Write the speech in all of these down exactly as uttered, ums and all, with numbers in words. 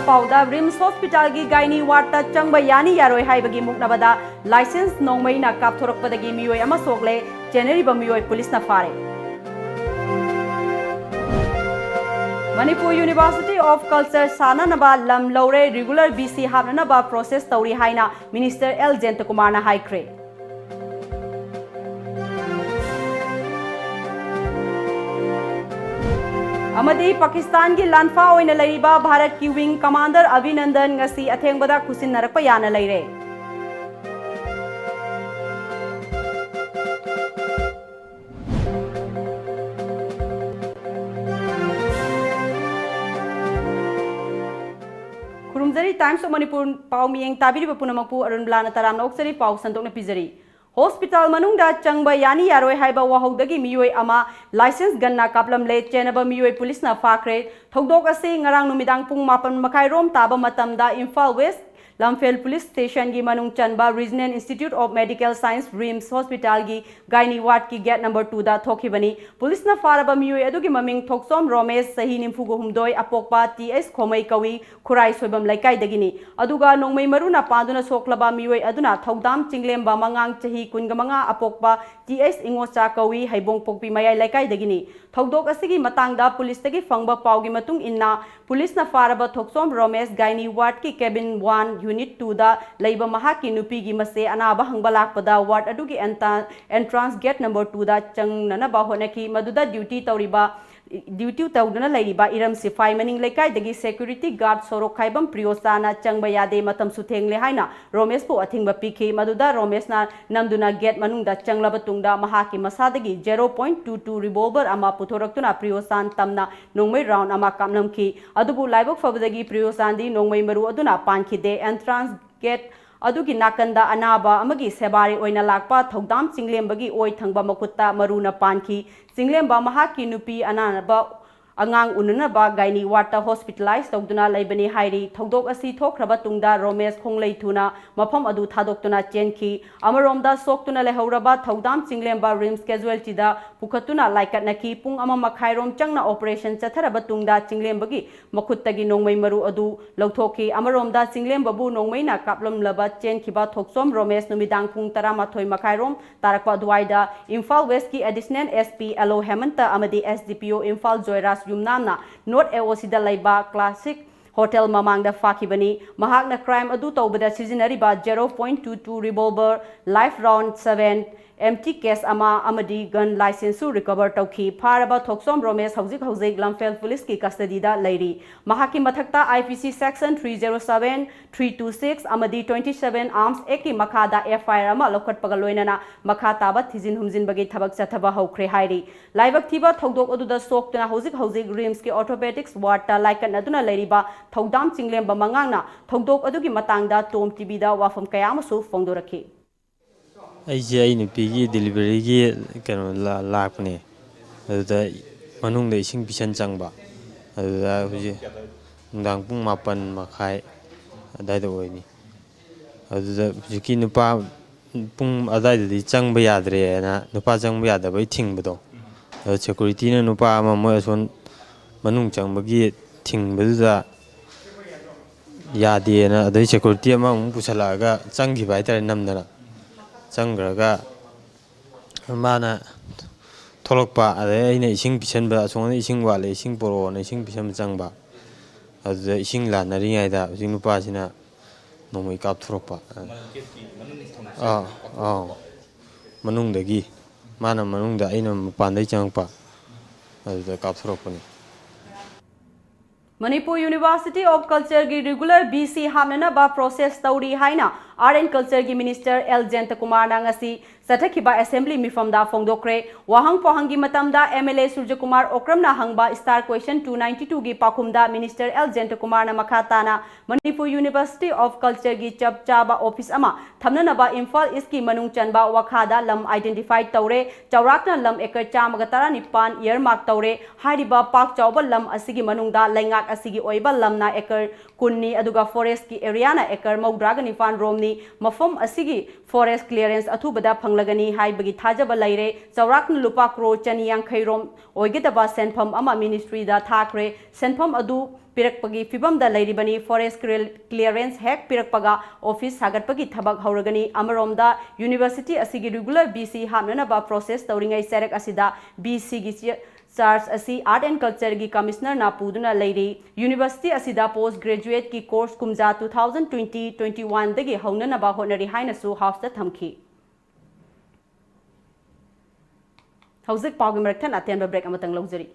ꯄꯥꯎꯗ, ꯔꯤꯝꯁ ꯍꯣꯁꯄꯤꯇꯥꯜꯒꯤ ꯒꯥꯏꯅꯤ ꯋꯥꯔꯗꯇ ꯆꯪꯕ ꯌꯥꯅꯤ ꯌꯥꯔꯣꯏ ꯍꯥꯏꯕꯒꯤ ꯃꯨꯛꯅꯕꯗ ꯂꯥꯏꯁꯦꯟꯁ ꯅꯣꯡꯃꯩꯅ ꯀꯥꯞꯊꯣꯔꯛꯄꯗꯒꯤ ꯃꯤꯑꯣꯏ ꯑꯃ ꯁꯣꯛꯂꯦ, ꯆꯦꯟꯅꯔꯤꯕ ꯃꯤꯑꯣꯏ ꯄꯨꯂꯤꯁꯅ ꯐꯥꯔꯦ꯫ ꯃꯅꯤꯄꯨꯔ University of Culture ꯁꯥꯟꯅꯅꯕ ꯂꯝ ꯂꯧꯔꯦ, regular B C ꯍꯥꯞꯅꯅꯕ process ꯇꯧꯔꯤ ꯍꯥꯏꯅ Minister L ꯖꯌꯟꯇꯀꯨꯃꯥꯔꯅ ꯍꯥꯏꯈ꯭ꯔꯦ꯫ ꯑꯃꯗꯤ ꯄꯥꯀꯤꯁꯇꯥꯟꯒꯤ ꯂꯥꯟꯐꯥ ꯑꯣꯏꯅ ꯂꯩꯔꯤꯕ ꯚꯥꯔꯠꯀꯤ wing commander ꯑꯚꯤꯅꯟꯗꯟ ꯉꯁꯤ ꯑꯊꯦꯡꯕꯗ ꯈꯨꯠꯁꯤꯟꯅꯔꯛꯄ ꯌꯥꯅ ꯂꯩꯔꯦ꯫ ꯈꯨꯔꯨꯝꯖꯔꯤ꯫ Times of Manipur ꯄꯥꯎ ꯃꯤꯌꯦꯡ ꯇꯥꯕꯤꯔꯤꯕ ꯄꯨꯝꯅꯃꯛꯄꯨ ꯑꯔꯨꯟꯕꯂꯥꯅ ꯇꯔꯥꯝꯅ ꯑꯣꯛꯆꯔꯤ꯫ ꯄꯥꯎ ꯁꯟꯗꯣꯛꯅ ꯄꯤꯖꯔꯤ꯫ ꯍꯣꯁꯄꯤꯇꯥꯜ ꯃꯅꯨꯡꯗ ꯆꯪꯕ ꯌꯥꯅꯤ ꯌꯥꯔꯣꯏ ꯍꯥꯏꯕ ꯋꯥꯍꯧꯗꯒꯤ ꯃꯤꯑꯣꯏ ꯑꯃ ꯂꯥꯏꯁꯦꯟꯁ ꯒꯟꯅ ꯀꯥꯞꯂꯝꯂꯦ꯫ ꯆꯦꯟꯅꯕ ꯃꯤꯑꯣꯏ ꯄꯨꯂꯤꯁꯅ ꯐꯥꯈ꯭ꯔꯦ꯫ ꯊꯧꯗꯣꯛ ꯑꯁꯤ ꯉꯔꯥꯡ ꯅꯨꯃꯤꯗꯥꯡ ꯄꯨꯡ ꯃꯥꯄꯟ ꯃꯈꯥꯏ ꯔꯣꯝ ꯇꯥꯕ ꯃꯇꯝꯗ ꯏꯝꯐꯥꯜ ꯋꯦꯁ ꯂꯝꯐꯦꯜ ꯄꯨꯂꯤꯁ ꯁ꯭ꯇꯦꯁꯟꯒꯤ ꯃꯅꯨꯡ ꯆꯟꯕ Regional Institute of Medical Science, RIMS ꯍꯣꯁꯄꯤꯇꯥꯜꯒꯤ ꯒꯥꯏꯅꯤ ꯋꯥꯔꯗꯀꯤ gate number two ꯗ ꯊꯣꯛꯈꯤꯕꯅꯤ꯫ ꯄꯨꯂꯤꯁꯅ ꯐꯥꯔꯕ ꯃꯤꯑꯣꯏ ꯑꯗꯨꯒꯤ ꯃꯃꯤꯡ ꯊꯣꯛꯆꯣꯝ ꯔꯣꯃꯦꯁ, ꯆꯍꯤ ꯅꯤꯐꯨꯒ ꯍꯨꯝꯗꯣꯏ, ꯑꯄꯣꯛꯄ ꯇꯤ ꯑꯩꯆ ꯈꯣꯃꯩ ꯀꯧꯏ, ꯈꯨꯔꯥꯏ ꯁꯣꯏꯕꯝ ꯂꯩꯀꯥꯏꯗꯒꯤꯅꯤ꯫ ꯑꯗꯨꯒ ꯅꯣꯡꯃꯩ ꯃꯔꯨꯅ ꯄꯥꯟꯗꯨꯅ ꯁꯣꯛꯂꯕ ꯃꯤꯑꯣꯏ ꯑꯗꯨꯅ ꯊꯧꯗꯥꯝ ꯆꯤꯡꯂꯦꯝꯕ ꯃꯉꯥꯡ, ꯆꯍꯤ ꯀꯨꯟꯒ ꯃꯉꯥ, ꯑꯄꯣꯛꯄ ꯇꯤ ꯑꯩꯆ ꯏꯉꯣꯆꯥ ꯀꯧꯏ, ꯍꯩꯕꯣꯡꯄꯣꯛꯄꯤ ꯃꯌꯥꯏ ꯂꯩꯀꯥꯏꯗꯒꯤꯅꯤ꯫ ꯊꯧꯗꯣꯛ ꯑꯁꯤꯒꯤ ꯃꯇꯥꯡꯗ ꯄꯨꯂꯤꯁꯇꯒꯤ ꯐꯪꯕ ꯄꯥꯎꯒꯤ ꯃꯇꯨꯡ ꯏꯟꯅ, ꯄꯨꯂꯤꯁꯅ ꯐꯥꯔꯕ ꯊꯣꯛꯆꯣꯝ ꯔꯣꯃꯦꯁ ꯒꯥꯏꯅꯤ ꯋꯥꯔꯗꯀꯤ cabin one, unit two ꯗ ꯂꯩꯕ ꯃꯍꯥꯛꯀꯤ ꯅꯨꯄꯤꯒꯤ ꯃꯆꯦ ꯑꯅꯥꯕ ꯍꯪꯕ ꯂꯥꯛꯄꯗ ꯋꯥꯔꯗ ꯑꯗꯨꯒꯤ and-, entrance gate number two ꯗ ꯆꯪꯅꯅꯕ ꯍꯣꯠꯅꯈꯤ꯫ ꯃꯗꯨꯗ duty ꯇꯧꯔꯤꯕ, duty ꯇꯧꯗꯨꯅ ꯂꯩꯔꯤꯕ ꯏꯔꯝ ꯁꯤꯐꯥꯏ ꯃꯅꯤꯡ ꯂꯩꯀꯥꯏꯗꯒꯤ security guard ꯁꯣꯔꯣꯛ ꯈꯥꯏꯕꯝ ꯄ꯭ꯔꯤꯌꯣꯁꯥꯅ ꯆꯪꯕ ꯌꯥꯗꯦ, ꯃꯇꯝꯁꯨ ꯊꯦꯡꯂꯦ ꯍꯥꯏꯅ ꯔꯣꯃꯦꯁꯄꯨ ꯑꯊꯤꯡꯕ ꯄꯤꯈꯤ꯫ ꯃꯗꯨꯗ ꯔꯣꯃꯦꯁꯅ ꯅꯝꯗꯨꯅ gate ꯃꯅꯨꯡꯗ ꯆꯪꯂꯕ ꯇꯨꯡꯗ ꯃꯍꯥꯛꯀꯤ ꯃꯁꯥꯗꯒꯤ zero point two two revolver ꯑꯃ ꯄꯨꯊꯣꯔꯛꯇꯨꯅ ꯄ꯭ꯔꯤꯌꯣꯁꯥꯟ ꯇꯝꯅ ꯅꯣꯡꯃꯩ round ꯑꯃ ꯀꯥꯞꯂꯝꯈꯤ꯫ ꯑꯗꯨꯕꯨ ꯂꯥꯏꯕꯛ ꯐꯕꯗꯒꯤ ꯄ꯭ꯔꯤꯌꯣꯁꯥꯟꯗꯤ ꯅꯣꯡꯃꯩ ꯃꯔꯨ ꯑꯗꯨꯅ ꯄꯥꯟꯈꯤꯗꯦ꯫ Entrance gate ꯑꯗꯨꯒꯤ ꯅꯥꯀꯟꯗ ꯑꯅꯥꯕ ꯑꯃꯒꯤ ꯁꯦꯕꯥꯔꯤ ꯑꯣꯏꯅ ꯂꯥꯛꯄ ꯊꯧꯗꯥꯝ ꯆꯤꯡꯂꯦꯝꯕꯒꯤ ꯑꯣꯏ ꯊꯪꯕ ꯃꯈꯨꯠꯇ ꯃꯔꯨꯅ ꯄꯥꯟꯈꯤ꯫ ꯆꯤꯡꯂꯦꯝꯕ ꯃꯍꯥꯛꯀꯤ ꯅꯨꯄꯤ ꯑꯅꯥꯕ ꯑꯉꯥꯡ ꯎꯅꯅꯕ ꯒꯥꯏꯅꯤ ꯋꯥꯔꯗꯇ ꯍꯣꯁꯄꯤꯇꯥꯂꯥꯏꯖ ꯇꯧꯗꯨꯅ ꯂꯩꯕꯅꯤ ꯍꯥꯏꯔꯤ꯫ ꯊꯧꯗꯣꯛ ꯑꯁꯤ ꯊꯣꯛꯈ꯭ꯔꯕ ꯇꯨꯡꯗ ꯔꯣꯃꯦꯁ ꯈꯣꯡꯂꯩ ꯊꯨꯅ ꯃꯐꯝ ꯑꯗꯨ ꯊꯥꯗꯣꯛꯇꯨꯅ ꯆꯦꯟꯈꯤ꯫ ꯑꯃꯔꯣꯝꯗ ꯁꯣꯛꯇꯨꯅ ꯂꯩꯍꯧꯔꯕ ꯊꯧꯗꯥꯝ ꯆꯤꯡꯂꯦꯝꯕ ꯔꯤꯝꯁ ꯀꯦꯖꯨꯋꯦꯜꯇꯤꯗ ꯄꯨꯈꯠꯇꯨꯅ ꯂꯥꯏꯀꯠꯅꯈꯤ꯫ ꯄꯨꯡ ꯑꯃ ꯃꯈꯥꯏꯔꯣꯝ ꯆꯪꯅ ꯑꯣꯄꯔꯦꯁꯟ ꯆꯠꯊꯔꯕ ꯇꯨꯡꯗ ꯆꯤꯡꯂꯦꯝꯕꯒꯤ ꯃꯈꯨꯠꯇꯒꯤ ꯅꯣꯡꯃꯩ ꯃꯔꯨ ꯑꯗꯨ ꯂꯧꯊꯣꯛꯈꯤ꯫ ꯑꯃꯔꯣꯝꯗ ꯆꯤꯡꯂꯦꯝꯕꯕꯨ ꯅꯣꯡꯃꯩꯅ ꯀꯥꯞꯂꯝꯂꯕ ꯆꯦꯟꯈꯤꯕ ꯊꯣꯛꯆꯣꯝ ꯔꯣꯃꯦꯁ ꯅꯨꯃꯤꯗꯥꯡ ꯄꯨꯡ ꯇꯔꯥꯃꯥꯊꯣꯏ ꯃꯈꯥꯏꯔꯣꯝ ꯇꯥꯔꯛꯄ ꯑꯗꯨꯋꯥꯏꯗ ꯏꯝꯐꯥꯜ ꯋꯦꯁꯀꯤ ꯑꯦꯗꯤꯁꯅꯦꯜ ꯑꯦꯁ ꯄꯤ ꯑꯦꯜ ꯑꯣ ꯍꯦꯃꯟꯇ ꯑꯃꯗꯤ ꯑꯦꯁ ꯗꯤ ꯄꯤ ꯑꯣ ꯏꯝꯐꯥꯜ ꯖꯣꯏꯔꯥꯖ ꯌꯨꯝꯅꯥꯝꯅ ꯅꯣꯔꯠ ꯑꯦ ꯑꯣ ꯁꯤꯗ ꯂꯩꯕ ꯀ꯭ꯂꯥꯁꯤꯛ ꯍꯣꯇꯦꯜ ꯃꯃꯥꯡꯗ ꯐꯥꯈꯤꯕꯅꯤ꯫ ꯃꯍꯥꯛꯅ ꯀ꯭ꯔꯥꯏꯝ ꯑꯗꯨ ꯇꯧꯕꯗ ꯁꯤꯖꯤꯟꯅꯔꯤꯕ zero point two two revolver, live round seven, empty case ꯑꯃ ꯑꯃꯗꯤ ꯒꯟ ꯂꯥꯏꯁꯦꯟꯁꯁꯨ ꯔꯤꯀꯚꯔ ꯇꯧꯈꯤ꯫ ꯐꯥꯔꯕ ꯊꯣꯛꯆꯣꯝ ꯔꯣꯃꯦꯁ ꯍꯧꯖꯤꯛ ꯍꯧꯖꯤꯛ ꯂꯝꯐꯦꯜ ꯄꯨꯂꯤꯁꯀꯤ ꯀꯁꯇꯗꯤꯗ ꯂꯩꯔꯤ꯫ ꯃꯍꯥꯛꯀꯤ ꯃꯊꯛꯇ I P C section three zero seven, three two six ꯑꯃꯗꯤ twenty seven Arms Actꯀꯤ ꯃꯈꯥꯗ F I R ꯑꯃ ꯂꯧꯈꯠꯄꯒ ꯂꯣꯏꯅꯅ ꯃꯈꯥ ꯇꯥꯕ ꯊꯤꯖꯤꯟ ꯍꯨꯝꯖꯤꯟꯕꯒꯤ ꯊꯕꯛ ꯆꯠꯊꯕ ꯍꯧꯈ꯭ꯔꯦ ꯍꯥꯏꯔꯤ꯫ ꯂꯥꯏꯕꯛ ꯊꯤꯕ ꯊꯧꯗꯣꯛ ꯑꯗꯨꯗ ꯁꯣꯛꯇꯨꯅ ꯍꯧꯖꯤꯛ ꯍꯧꯖꯤꯛ ꯔꯤꯝꯁꯀꯤ ꯑꯣꯔꯊꯣꯄꯦꯗꯤꯛꯁ ꯋꯥꯔꯗꯇ ꯂꯥꯏꯀꯠꯅꯗꯨꯅ ꯂꯩꯔꯤꯕ ꯊꯧꯗꯥꯝ ꯆꯤꯡꯂꯦꯝꯕ ꯃꯉꯥꯡꯅ ꯊꯧꯗꯣꯛ ꯑꯗꯨꯒꯤ ꯃꯇꯥꯡꯗ ꯇꯣꯝ ꯇꯤꯚꯤꯗ ꯋꯥꯐꯝ ꯀꯌꯥ ꯑꯃꯁꯨ ꯐꯣꯡꯗꯣꯔꯛꯈꯤ꯫ ꯑꯩꯁꯦ ꯑꯩ ꯅꯨꯄꯤꯒꯤ ꯗꯤꯂꯤꯚꯔꯤꯒꯤ ꯀꯩꯅꯣ ꯂꯥꯛꯄꯅꯦ꯫ ꯑꯗꯨꯗ ꯃꯅꯨꯡꯗ ꯏꯁꯤꯡ ꯄꯤꯁꯟ ꯆꯪꯕ꯫ ꯑꯗꯨꯗ ꯍꯧꯖꯤꯛ ꯅꯨꯡꯗꯥꯡ ꯄꯨꯡ ꯃꯥꯄꯟ ꯃꯈꯥꯏ ꯑꯗꯨꯋꯥꯏꯗ ꯑꯣꯏꯅꯤ꯫ ꯑꯗꯨꯗ ꯍꯧꯖꯤꯛꯀꯤ ꯅꯨꯄꯥ ꯄꯨꯡ ꯑꯗꯨꯋꯥꯏꯗꯗꯤ ꯆꯪꯕ ꯌꯥꯗ꯭ꯔꯦꯅ, ꯅꯨꯄꯥ ꯆꯪꯕ ꯌꯥꯗꯕꯩ ꯊꯤꯡꯕꯗꯣ꯫ ꯑꯗꯣ ꯁꯦꯀꯨꯔꯤꯇꯤꯅ ꯅꯨꯄꯥ ꯑꯃ ꯃꯣꯏ ꯑꯁꯣꯝ ꯃꯅꯨꯡ ꯆꯪꯕꯒꯤ ꯊꯤꯡꯕꯗꯨꯗ ꯌꯥꯗꯦꯅ, ꯑꯗꯩ ꯁꯦꯀꯨꯔꯤꯇꯤ ꯑꯃꯃꯨꯛ ꯄꯨꯁꯜꯂꯛꯑꯒ ꯆꯪꯈꯤꯕ ꯍꯥꯏꯇꯥꯔꯦ, ꯅꯝꯗꯅ꯫ ꯆꯪꯈ꯭ꯔꯒ ꯃꯥꯅ ꯊꯣꯛꯂꯛꯄ, ꯑꯗꯩ ꯑꯩꯅ ꯏꯁꯤꯡ ꯄꯤꯁꯟꯕ, ꯑꯁꯣꯝꯗ ꯏꯁꯤꯡ ꯋꯥꯠꯂꯦ, ꯏꯁꯤꯡ ꯄꯣꯔꯛꯑꯣꯅ ꯏꯁꯤꯡ ꯄꯤꯁꯟꯕ ꯆꯪꯕ꯫ ꯑꯗꯨꯗ ꯏꯁꯤꯡ ꯂꯥꯟꯅꯔꯤꯉꯩꯗ ꯍꯧꯖꯤꯛ ꯅꯨꯄꯥꯁꯤꯅ ꯅꯣꯡꯃꯩ ꯀꯥꯞꯊꯣꯔꯛꯄ꯫ ꯑꯥ, ꯑꯥ꯫ ꯃꯅꯨꯡꯗꯒꯤ, ꯃꯥꯅ ꯃꯅꯨꯡꯗ, ꯑꯩꯅ ꯃꯄꯥꯟꯗꯒꯤ ꯆꯪꯉꯛꯄ꯫ ꯑꯗꯨꯗ ꯀꯥꯞꯊꯣꯔꯛꯄꯅꯤ꯫ Manipur University of Cultureꯒꯤ regular V C ꯍꯥꯞꯅꯅꯕ process ꯇꯧꯔꯤ ꯍꯥꯏꯅ Art and Culture ꯒꯤ Minister L ꯖꯌꯟꯇꯀꯨꯃꯥꯔꯅ ꯉꯁꯤ ꯆꯠꯊꯈꯤꯕ Assembly ꯃꯤꯐꯝꯗ ꯐꯣꯡꯗꯣꯛꯈ꯭ꯔꯦ꯫ ꯋꯥꯍꯪ ꯄꯥꯎꯍꯪꯒꯤ ꯃꯇꯝꯗ M L A ꯁꯨꯔꯖꯀꯨꯃꯥꯔ ꯑꯣꯀ꯭ꯔꯝꯅ ꯍꯪꯕ Star Question two ninety two ꯒꯤ ꯄꯥꯎꯈꯨꯝꯗ Minister L ꯖꯌꯟꯇꯀꯨꯃꯥꯔꯅ ꯃꯈꯥ ꯇꯥꯅ Manipur University of Culture ꯒꯤ ꯆꯞ ꯆꯥꯕ office ꯑꯃ ꯊꯝꯅꯅꯕ ꯏꯝꯐꯥꯜ East ꯀꯤ ꯃꯅꯨꯡ ꯆꯟꯕ ꯋꯥꯈꯥꯗ ꯂꯝ identify ꯇꯧꯔꯦ꯫ ꯆꯥꯎꯔꯥꯛꯅ ꯂꯝ acre ꯆꯥꯝꯃꯒ ꯇꯔꯥꯅꯤꯄꯥꯟ earmark ꯇꯧꯔꯦ꯫ ꯍꯥꯏꯔꯤꯕ ꯄꯥꯛ ꯆꯥꯎꯕ ꯂꯝ ꯑꯁꯤꯒꯤ ꯃꯅꯨꯡꯗ ꯂꯩꯉꯥꯛ ꯑꯁꯤꯒꯤ ꯑꯣꯏꯕ ꯂꯝꯅ acre ꯀꯨꯟꯅꯤ, ꯑꯗꯨꯒ forest ꯀꯤ area ꯅ acre ꯃꯧꯗ꯭ꯔꯥꯒ ꯅꯤꯄꯥꯟ ꯔꯣꯝꯅꯤ꯫ ꯃꯐꯝ ꯑꯁꯤꯒꯤ forest clearance ꯑꯊꯨꯕꯗ ꯐꯪꯂꯒꯅꯤ ꯍꯥꯏꯕꯒꯤ ꯊꯥꯖꯕ ꯂꯩꯔꯦ꯫ ꯆꯥꯎꯔꯥꯛꯅ ꯂꯨꯄꯥ ꯀ꯭ꯔꯣꯔ ꯆꯅꯤ ꯌꯥꯡꯈꯩ ꯔꯣꯝ ꯑꯣꯏꯒꯗꯕ ꯁꯦꯟꯐꯝ ꯑꯃ Ministry ꯗ ꯊꯥꯈ꯭ꯔꯦ꯫ ꯁꯦꯟꯐꯝ ꯑꯗꯨ ꯄꯤꯔꯛꯄꯒꯤ ꯐꯤꯚꯝꯗ ꯂꯩꯔꯤꯕꯅꯤ꯫ Forest clear-, clearance ꯍꯦꯛ ꯄꯤꯔꯛꯄꯒ office ꯁꯥꯒꯠꯄꯒꯤ ꯊꯕꯛ ꯍꯧꯔꯒꯅꯤ꯫ ꯑꯃꯔꯣꯝꯗ, university ꯑꯁꯤꯒꯤ regular V C ꯍꯥꯞꯅꯅꯕ process ꯇꯧꯔꯤꯉꯩ ꯆꯩꯔꯛ ꯑꯁꯤꯗ V C ꯒꯤ ꯆꯦ-, charge ꯑꯁꯤ Art and Culture ꯒꯤ Commissioner ꯅ ꯄꯨꯗꯨꯅ ꯂꯩꯔꯤ꯫ University ꯑꯁꯤꯗ post graduate ꯀꯤ course ꯀꯨꯝꯖꯥ two thousand twenty twenty one ꯗꯒꯤ ꯍꯧꯅꯅꯕ ꯍꯣꯠꯅꯔꯤ ꯍꯥꯏꯅꯁꯨ House ꯇ ꯊꯝꯈꯤ꯫ ꯍꯧꯖꯤꯛ ꯄꯥꯎꯒꯤ ꯃꯔꯛ ꯊꯠꯅ ꯑꯇꯦꯟꯕ break ꯑꯃꯇꯪ ꯂꯧꯖꯔꯤ꯫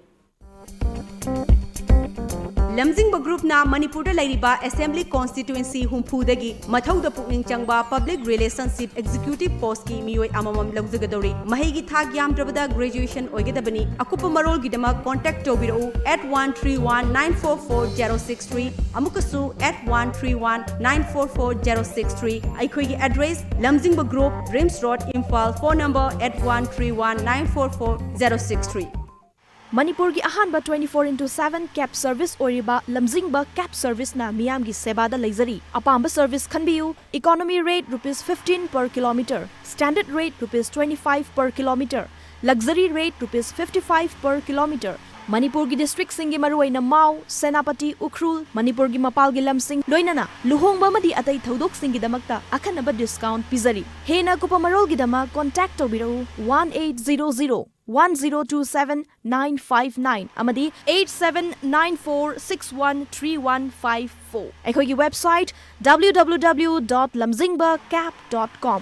ꯂꯝꯖꯤꯡꯕ group ꯅ ꯃꯅꯤꯄꯨꯔꯗ ꯂꯩꯔꯤꯕ Assembly Constituency ꯍꯨꯝꯐꯨꯗꯒꯤ ꯃꯊꯧꯗ ꯄꯨꯛꯅꯤꯡ ꯆꯪꯕ Public Relationship Executive post ꯀꯤ ꯃꯤꯑꯣꯏ ꯑꯃꯃꯝ ꯂꯧꯖꯒꯗꯧꯔꯤ꯫ ꯃꯍꯩꯒꯤ ꯊꯥꯛ ꯌꯥꯝꯗ꯭ꯔꯕꯗ graduation ꯑꯣꯏꯒꯗꯕꯅꯤ꯫ ꯑꯀꯨꯞꯄ ꯃꯔꯣꯜꯒꯤꯗꯃꯛ contact ꯇꯧꯕꯤꯔꯛꯎ at one three one nine four four zero six three, ꯑꯃꯨꯛꯀꯁꯨ at one three one nine four four zero six three꯫ ꯑꯩꯈꯣꯏꯒꯤ address, ꯂꯝꯖꯤꯡꯕ group, RIMS Road, Imphal, phone number at one three one nine four four zero six three꯫ ꯃꯅꯤꯄꯨꯔꯒꯤ ꯑꯍꯥꯟꯕ twenty four into seven cab service ꯑꯣꯏꯔꯤꯕ ꯂꯝꯖꯤꯡꯕ cab service ꯅ ꯃꯤꯌꯥꯝꯒꯤ ꯁꯦꯕꯥꯗ ꯂꯩꯖꯔꯤ꯫ ꯑꯄꯥꯝꯕ service ꯈꯟꯕꯤꯌꯨ꯫ Economy rate rupees fifteen per kilometer, standard rate rupees twenty five per kilometer, luxury rate rupees fifty five per kilometer꯫ ꯃꯅꯤꯄꯨꯔꯒꯤ district ꯁꯤꯡꯒꯤ ꯃꯔꯨꯑꯣꯏꯅ ꯃꯥꯎ, ꯁꯦꯅꯥꯄꯇꯤ, ꯎꯈ꯭ꯔꯨꯜ, ꯃꯅꯤꯄꯨꯔꯒꯤ ꯃꯄꯥꯜꯒꯤ ꯂꯝꯁꯤꯡ, ꯂꯣꯏꯅꯅ ꯂꯨꯍꯣꯡꯕ ꯑꯃꯗꯤ ꯑꯇꯩ ꯊꯧꯗꯣꯛꯁꯤꯡꯒꯤꯗꯃꯛꯇ ꯑꯈꯟꯅꯕ discount ꯄꯤꯖꯔꯤ꯫ ꯍꯦꯟꯅ ꯑꯀꯨꯞꯄ ꯃꯔꯣꯜꯒꯤꯗꯃꯛ contact ꯇꯧꯕꯤꯔꯛꯎ one eight zero zero one zero two seven nine five nine ꯑꯃꯗꯤ eight seven nine four six one three one five four꯫ ꯑꯩꯈꯣꯏꯒꯤ website W W W dot lamzingba cab dot com꯫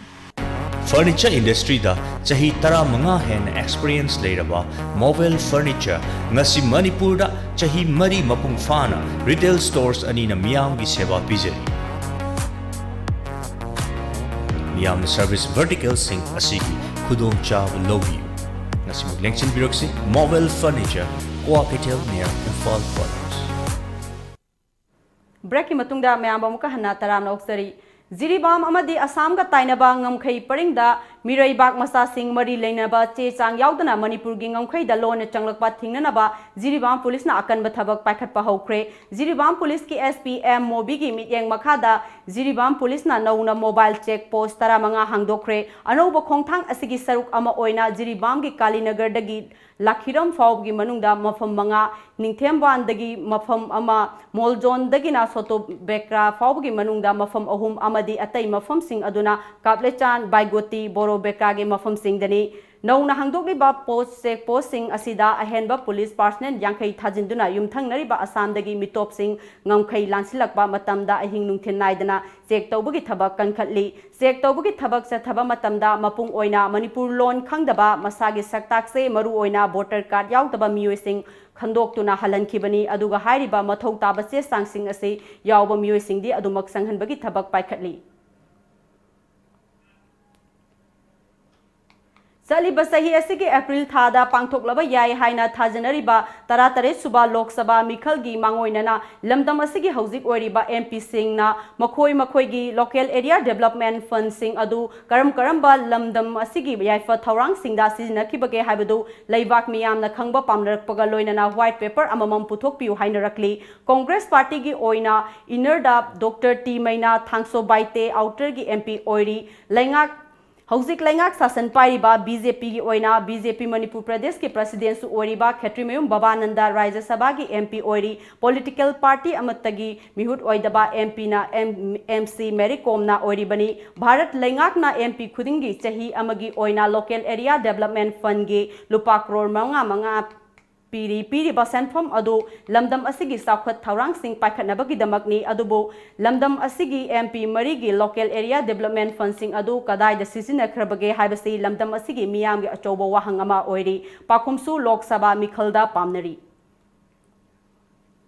Furniture industry ꯗ ꯆꯍꯤ ꯇꯔꯥꯃꯉꯥ ꯍꯦꯟꯅ experience ꯂꯩꯔꯕ Movel Furniture ꯉꯁꯤ ꯃꯅꯤꯄꯨꯔꯗ ꯆꯍꯤ ꯃꯔꯤ ꯃꯄꯨꯡ ꯐꯥꯅ retail stores ꯑꯅꯤꯅ ꯃꯤꯌꯥꯝꯒꯤ ꯁꯦꯕꯥ ꯄꯤꯖꯔꯤ꯫ ꯃꯤꯌꯥꯝꯅ ꯁꯔꯚꯤꯁ ꯚꯔꯇꯤꯀꯦꯜꯁꯤꯡ ꯑꯁꯤꯒꯤ ꯈꯨꯗꯣꯡꯆꯥꯕ ꯂꯧꯕꯤꯌꯨ꯫ ꯉꯁꯤꯃꯛ ꯂꯦꯡꯁꯤꯟꯕꯤꯔꯛꯁꯤ ꯃꯣꯕꯥꯏꯜ ꯐꯔꯅꯤꯆꯔ, ꯀ꯭ꯋꯥ ꯀꯩꯊꯦꯜ ꯅꯤꯌꯔ ꯏꯝꯐꯥꯜ ꯀꯣꯂꯦꯖ꯫ ꯕ꯭ꯔꯦꯛꯀꯤ ꯃꯇꯨꯡꯗ ꯃꯌꯥꯝꯕꯨ ꯑꯃꯨꯛꯀ ꯍꯟꯅ ꯇꯔꯥꯝꯅ ꯑꯣꯛꯆꯔꯤ꯫ ꯖꯤꯔꯤꯕꯥꯝ ꯑꯃꯗꯤ ꯑꯁꯥꯝꯒ ꯇꯥꯏꯅꯕ ꯉꯝꯈꯩ ꯄꯔꯤꯡꯗ ꯃꯤꯔꯩꯕꯥꯛ ꯃꯆꯥꯁꯤꯡ ꯃꯔꯤ ꯂꯩꯅꯕ ꯆꯦ ꯆꯥꯡ ꯌꯥꯎꯗꯅ ꯃꯅꯤꯄꯨꯔꯒꯤ ꯉꯝꯈꯩꯗ ꯂꯣꯟꯅ ꯆꯪꯂꯛꯄ ꯊꯤꯡꯅꯅꯕ ꯖꯤꯔꯤꯕꯥꯝ ꯄꯨꯂꯤꯁꯅ ꯑꯀꯟꯕ ꯊꯕꯛ ꯄꯥꯏꯈꯠꯄ ꯍꯧꯈ꯭ꯔꯦ꯫ ꯖꯤꯔꯤꯕꯥꯝ ꯄꯨꯂꯤꯁꯀꯤ S P M ꯃꯣꯕꯤꯒꯤ ꯃꯤꯠꯌꯦꯡ ꯃꯈꯥꯗ ꯖꯤꯔꯤꯕꯥꯝ ꯄꯨꯂꯤꯁꯅ ꯅꯧꯅ ꯃꯣꯕꯥꯏꯜ ꯆꯦꯛ ꯄꯣꯁ ꯇꯔꯥꯃꯉꯥ ꯍꯥꯡꯗꯣꯛꯈ꯭ꯔꯦ꯫ ꯑꯅꯧꯕ ꯈꯣꯡꯊꯥꯡ ꯑꯁꯤꯒꯤ ꯁꯔꯨꯛ ꯑꯃ ꯑꯣꯏꯅ ꯖꯤꯔꯤꯕꯥꯝꯒꯤ ꯀꯥꯂꯤꯅꯒꯔꯗꯒꯤ ꯂꯥꯈꯤꯔꯝ ꯐꯥꯎꯕꯒꯤ ꯃꯅꯨꯡꯗ ꯃꯐꯝ ꯃꯉꯥ, ꯅꯤꯡꯊꯦꯝꯕꯥꯟꯗꯒꯤ ꯃꯐꯝ ꯑꯃ, ꯃꯣꯜꯖꯣꯟꯗꯒꯤꯅ ꯁꯣꯇꯣ ꯕꯦꯀ꯭ꯔꯥ ꯐꯥꯎꯕꯒꯤ ꯃꯅꯨꯡꯗ ꯃꯐꯝ ꯑꯍꯨꯝ ꯑꯃꯗꯤ ꯑꯇꯩ ꯃꯐꯝꯁꯤꯡ ꯑꯗꯨꯅ ꯀꯥꯞꯂꯦꯆꯥꯟ, ꯕꯥꯏꯒꯣꯇꯤ, ꯕꯣꯔꯣ ꯕꯦꯀ꯭ꯔꯥꯒꯤ ꯃꯐꯝꯁꯤꯡꯗꯅꯤ꯫ ꯅꯧꯅ ꯍꯥꯡꯗꯣꯛꯂꯤꯕ ꯄꯣꯁ ꯆꯦꯛ ꯄꯣꯁꯁꯤꯡ ꯑꯁꯤꯗ ꯑꯍꯦꯟꯕ ꯄꯨꯂꯤꯁ ꯄꯥꯔꯁꯅꯦꯜ ꯌꯥꯡꯈꯩ ꯊꯥꯖꯤꯟꯗꯨꯅ ꯌꯨꯝꯊꯪꯅꯔꯤꯕ ꯑꯁꯥꯝꯗꯒꯤ ꯃꯤꯇꯣꯞꯁꯤꯡ ꯉꯝꯈꯩ ꯂꯥꯟꯁꯤꯜꯂꯛꯄ ꯃꯇꯝꯗ ꯑꯍꯤꯡ ꯅꯨꯡꯊꯤꯜ ꯅꯥꯏꯗꯅ ꯆꯦꯛ ꯇꯧꯕꯒꯤ ꯊꯕꯛ ꯀꯟꯈꯠꯂꯤ꯫ ꯆꯦꯛ ꯇꯧꯕꯒꯤ ꯊꯕꯛ ꯆꯠꯊꯕ ꯃꯇꯝꯗ ꯃꯄꯨꯡ ꯑꯣꯏꯅ ꯃꯅꯤꯄꯨꯔ ꯂꯣꯟ ꯈꯪꯗꯕ, ꯃꯁꯥꯒꯤ ꯁꯛꯇꯥꯛꯁꯦ ꯃꯔꯨ ꯑꯣꯏꯅ ꯚꯣꯇꯔ ꯀꯥꯔꯗ ꯌꯥꯎꯗꯕ ꯃꯤꯑꯣꯏꯁꯤꯡ ꯈꯟꯗꯣꯛꯇꯨꯅ ꯍꯜꯍꯟꯈꯤꯕꯅꯤ꯫ ꯑꯗꯨꯒ ꯍꯥꯏꯔꯤꯕ ꯃꯊꯧ ꯇꯥꯕ ꯆꯦ ꯆꯥꯡꯁꯤꯡ ꯑꯁꯤ ꯌꯥꯎꯕ ꯃꯤꯑꯣꯏꯁꯤꯡꯗꯤ ꯑꯗꯨꯃꯛ ꯆꯪꯍꯟꯕꯒꯤ ꯊꯕꯛ ꯄꯥꯏꯈꯠꯂꯤ꯫ ꯆꯠꯂꯤꯕ ꯆꯍꯤ ꯑꯁꯤꯒꯤ ꯑꯦꯄ꯭ꯔꯤꯜ ꯊꯥꯗ ꯄꯥꯡꯊꯣꯛꯂꯕ ꯌꯥꯏ ꯍꯥꯏꯅ ꯊꯥꯖꯅꯔꯤꯕ ꯇꯔꯥꯇꯔꯦꯠ ꯁꯨꯕ ꯂꯣꯛ ꯁꯚꯥ ꯃꯤꯈꯜꯒꯤ ꯃꯥꯡꯑꯣꯏꯅꯅ ꯂꯝꯗꯝ ꯑꯁꯤꯒꯤ ꯍꯧꯖꯤꯛ ꯑꯣꯏꯔꯤꯕ M P ꯁꯤꯡꯅ ꯃꯈꯣꯏ ꯃꯈꯣꯏꯒꯤ local area development fund ꯁꯤꯡ ꯑꯗꯨ ꯀꯔꯝ ꯀꯔꯝꯕ ꯂꯝꯗꯝ ꯑꯁꯤꯒꯤ ꯌꯥꯏꯐ ꯊꯧꯔꯥꯡꯁꯤꯡꯗ ꯁꯤꯖꯤꯟꯅꯈꯤꯕꯒꯦ ꯍꯥꯏꯕꯗꯨ ꯂꯩꯕꯥꯛ ꯃꯤꯌꯥꯝꯅ ꯈꯪꯕ ꯄꯥꯝꯅꯔꯛꯄꯒ ꯂꯣꯏꯅꯅ white paper ꯑꯃꯃꯝ ꯄꯨꯊꯣꯛꯄꯤꯌꯨ ꯍꯥꯏꯅꯔꯛꯂꯤ꯫ ꯀꯣꯡꯒ꯭ꯔꯦꯁ ꯄꯥꯔꯇꯤꯒꯤ ꯑꯣꯏꯅ inner ꯗ Doctor T ꯃꯩꯅꯥ ꯊꯥꯡꯁꯣ ꯕꯥꯏꯇꯦ, outer ꯒꯤ M P ꯑꯣꯏꯔꯤ꯫ ꯂꯩꯉꯥꯛ ꯍꯧꯖꯤꯛ ꯂꯩꯉꯥꯛ ꯁꯥꯁꯟ ꯄꯥꯏꯔꯤꯕ B J P ꯒꯤ ꯑꯣꯏꯅ B J P ꯃꯅꯤꯄꯨꯔ ꯄ꯭ꯔꯗꯦꯁꯀꯤ president ꯁꯨ ꯑꯣꯏꯔꯤꯕ ꯈꯦꯇ꯭ꯔꯤꯃꯌꯨꯝ ꯕꯕꯥꯅꯟꯗ ꯔꯥꯖ꯭ꯌ ꯁꯚꯥꯒꯤ M P ꯑꯣꯏꯔꯤ꯫ Political party ꯑꯃꯠꯇꯒꯤ ꯃꯤꯍꯨꯠ ꯑꯣꯏꯗꯕ M P ꯅ M-, M C ꯃꯦꯔꯤ ꯀꯣꯝꯅ ꯑꯣꯏꯔꯤꯕꯅꯤ꯫ ꯚꯥꯔꯠ ꯂꯩꯉꯥꯛꯅ M P ꯈꯨꯗꯤꯡꯒꯤ ꯆꯍꯤ ꯑꯃꯒꯤ ꯑꯣꯏꯅ local area development fund ꯒꯤ ꯂꯨꯄꯥ ꯀ꯭ꯔꯣꯔ ꯃꯉꯥ ꯃꯉꯥ ꯄꯤꯔꯤ꯫ ꯄꯤꯔꯤꯕ ꯁꯦꯟꯐꯝ ꯑꯗꯨ ꯂꯝꯗꯝ ꯑꯁꯤꯒꯤ ꯆꯥꯎꯈꯠ ꯊꯧꯔꯥꯡꯁꯤꯡ ꯄꯥꯏꯈꯠꯅꯕꯒꯤꯗꯃꯛꯅꯤ꯫ ꯑꯗꯨꯕꯨ ꯂꯝꯗꯝ ꯑꯁꯤꯒꯤ M P ꯃꯔꯤꯒꯤ local area development fund ꯁꯤꯡ ꯑꯗꯨ ꯀꯗꯥꯏꯗ ꯁꯤꯖꯤꯟꯅꯈ꯭ꯔꯕꯒꯦ ꯍꯥꯏꯕꯁꯤ ꯂꯝꯗꯝ ꯑꯁꯤꯒꯤ ꯃꯤꯌꯥꯝꯒꯤ ꯑꯆꯧꯕ ꯋꯥꯍꯪ ꯑꯃ ꯑꯣꯏꯔꯤ꯫ ꯄꯥꯎꯈꯨꯝꯁꯨ ꯂꯣꯛ ꯁꯚꯥ ꯃꯤꯈꯜꯗ ꯄꯥꯝꯅꯔꯤ꯫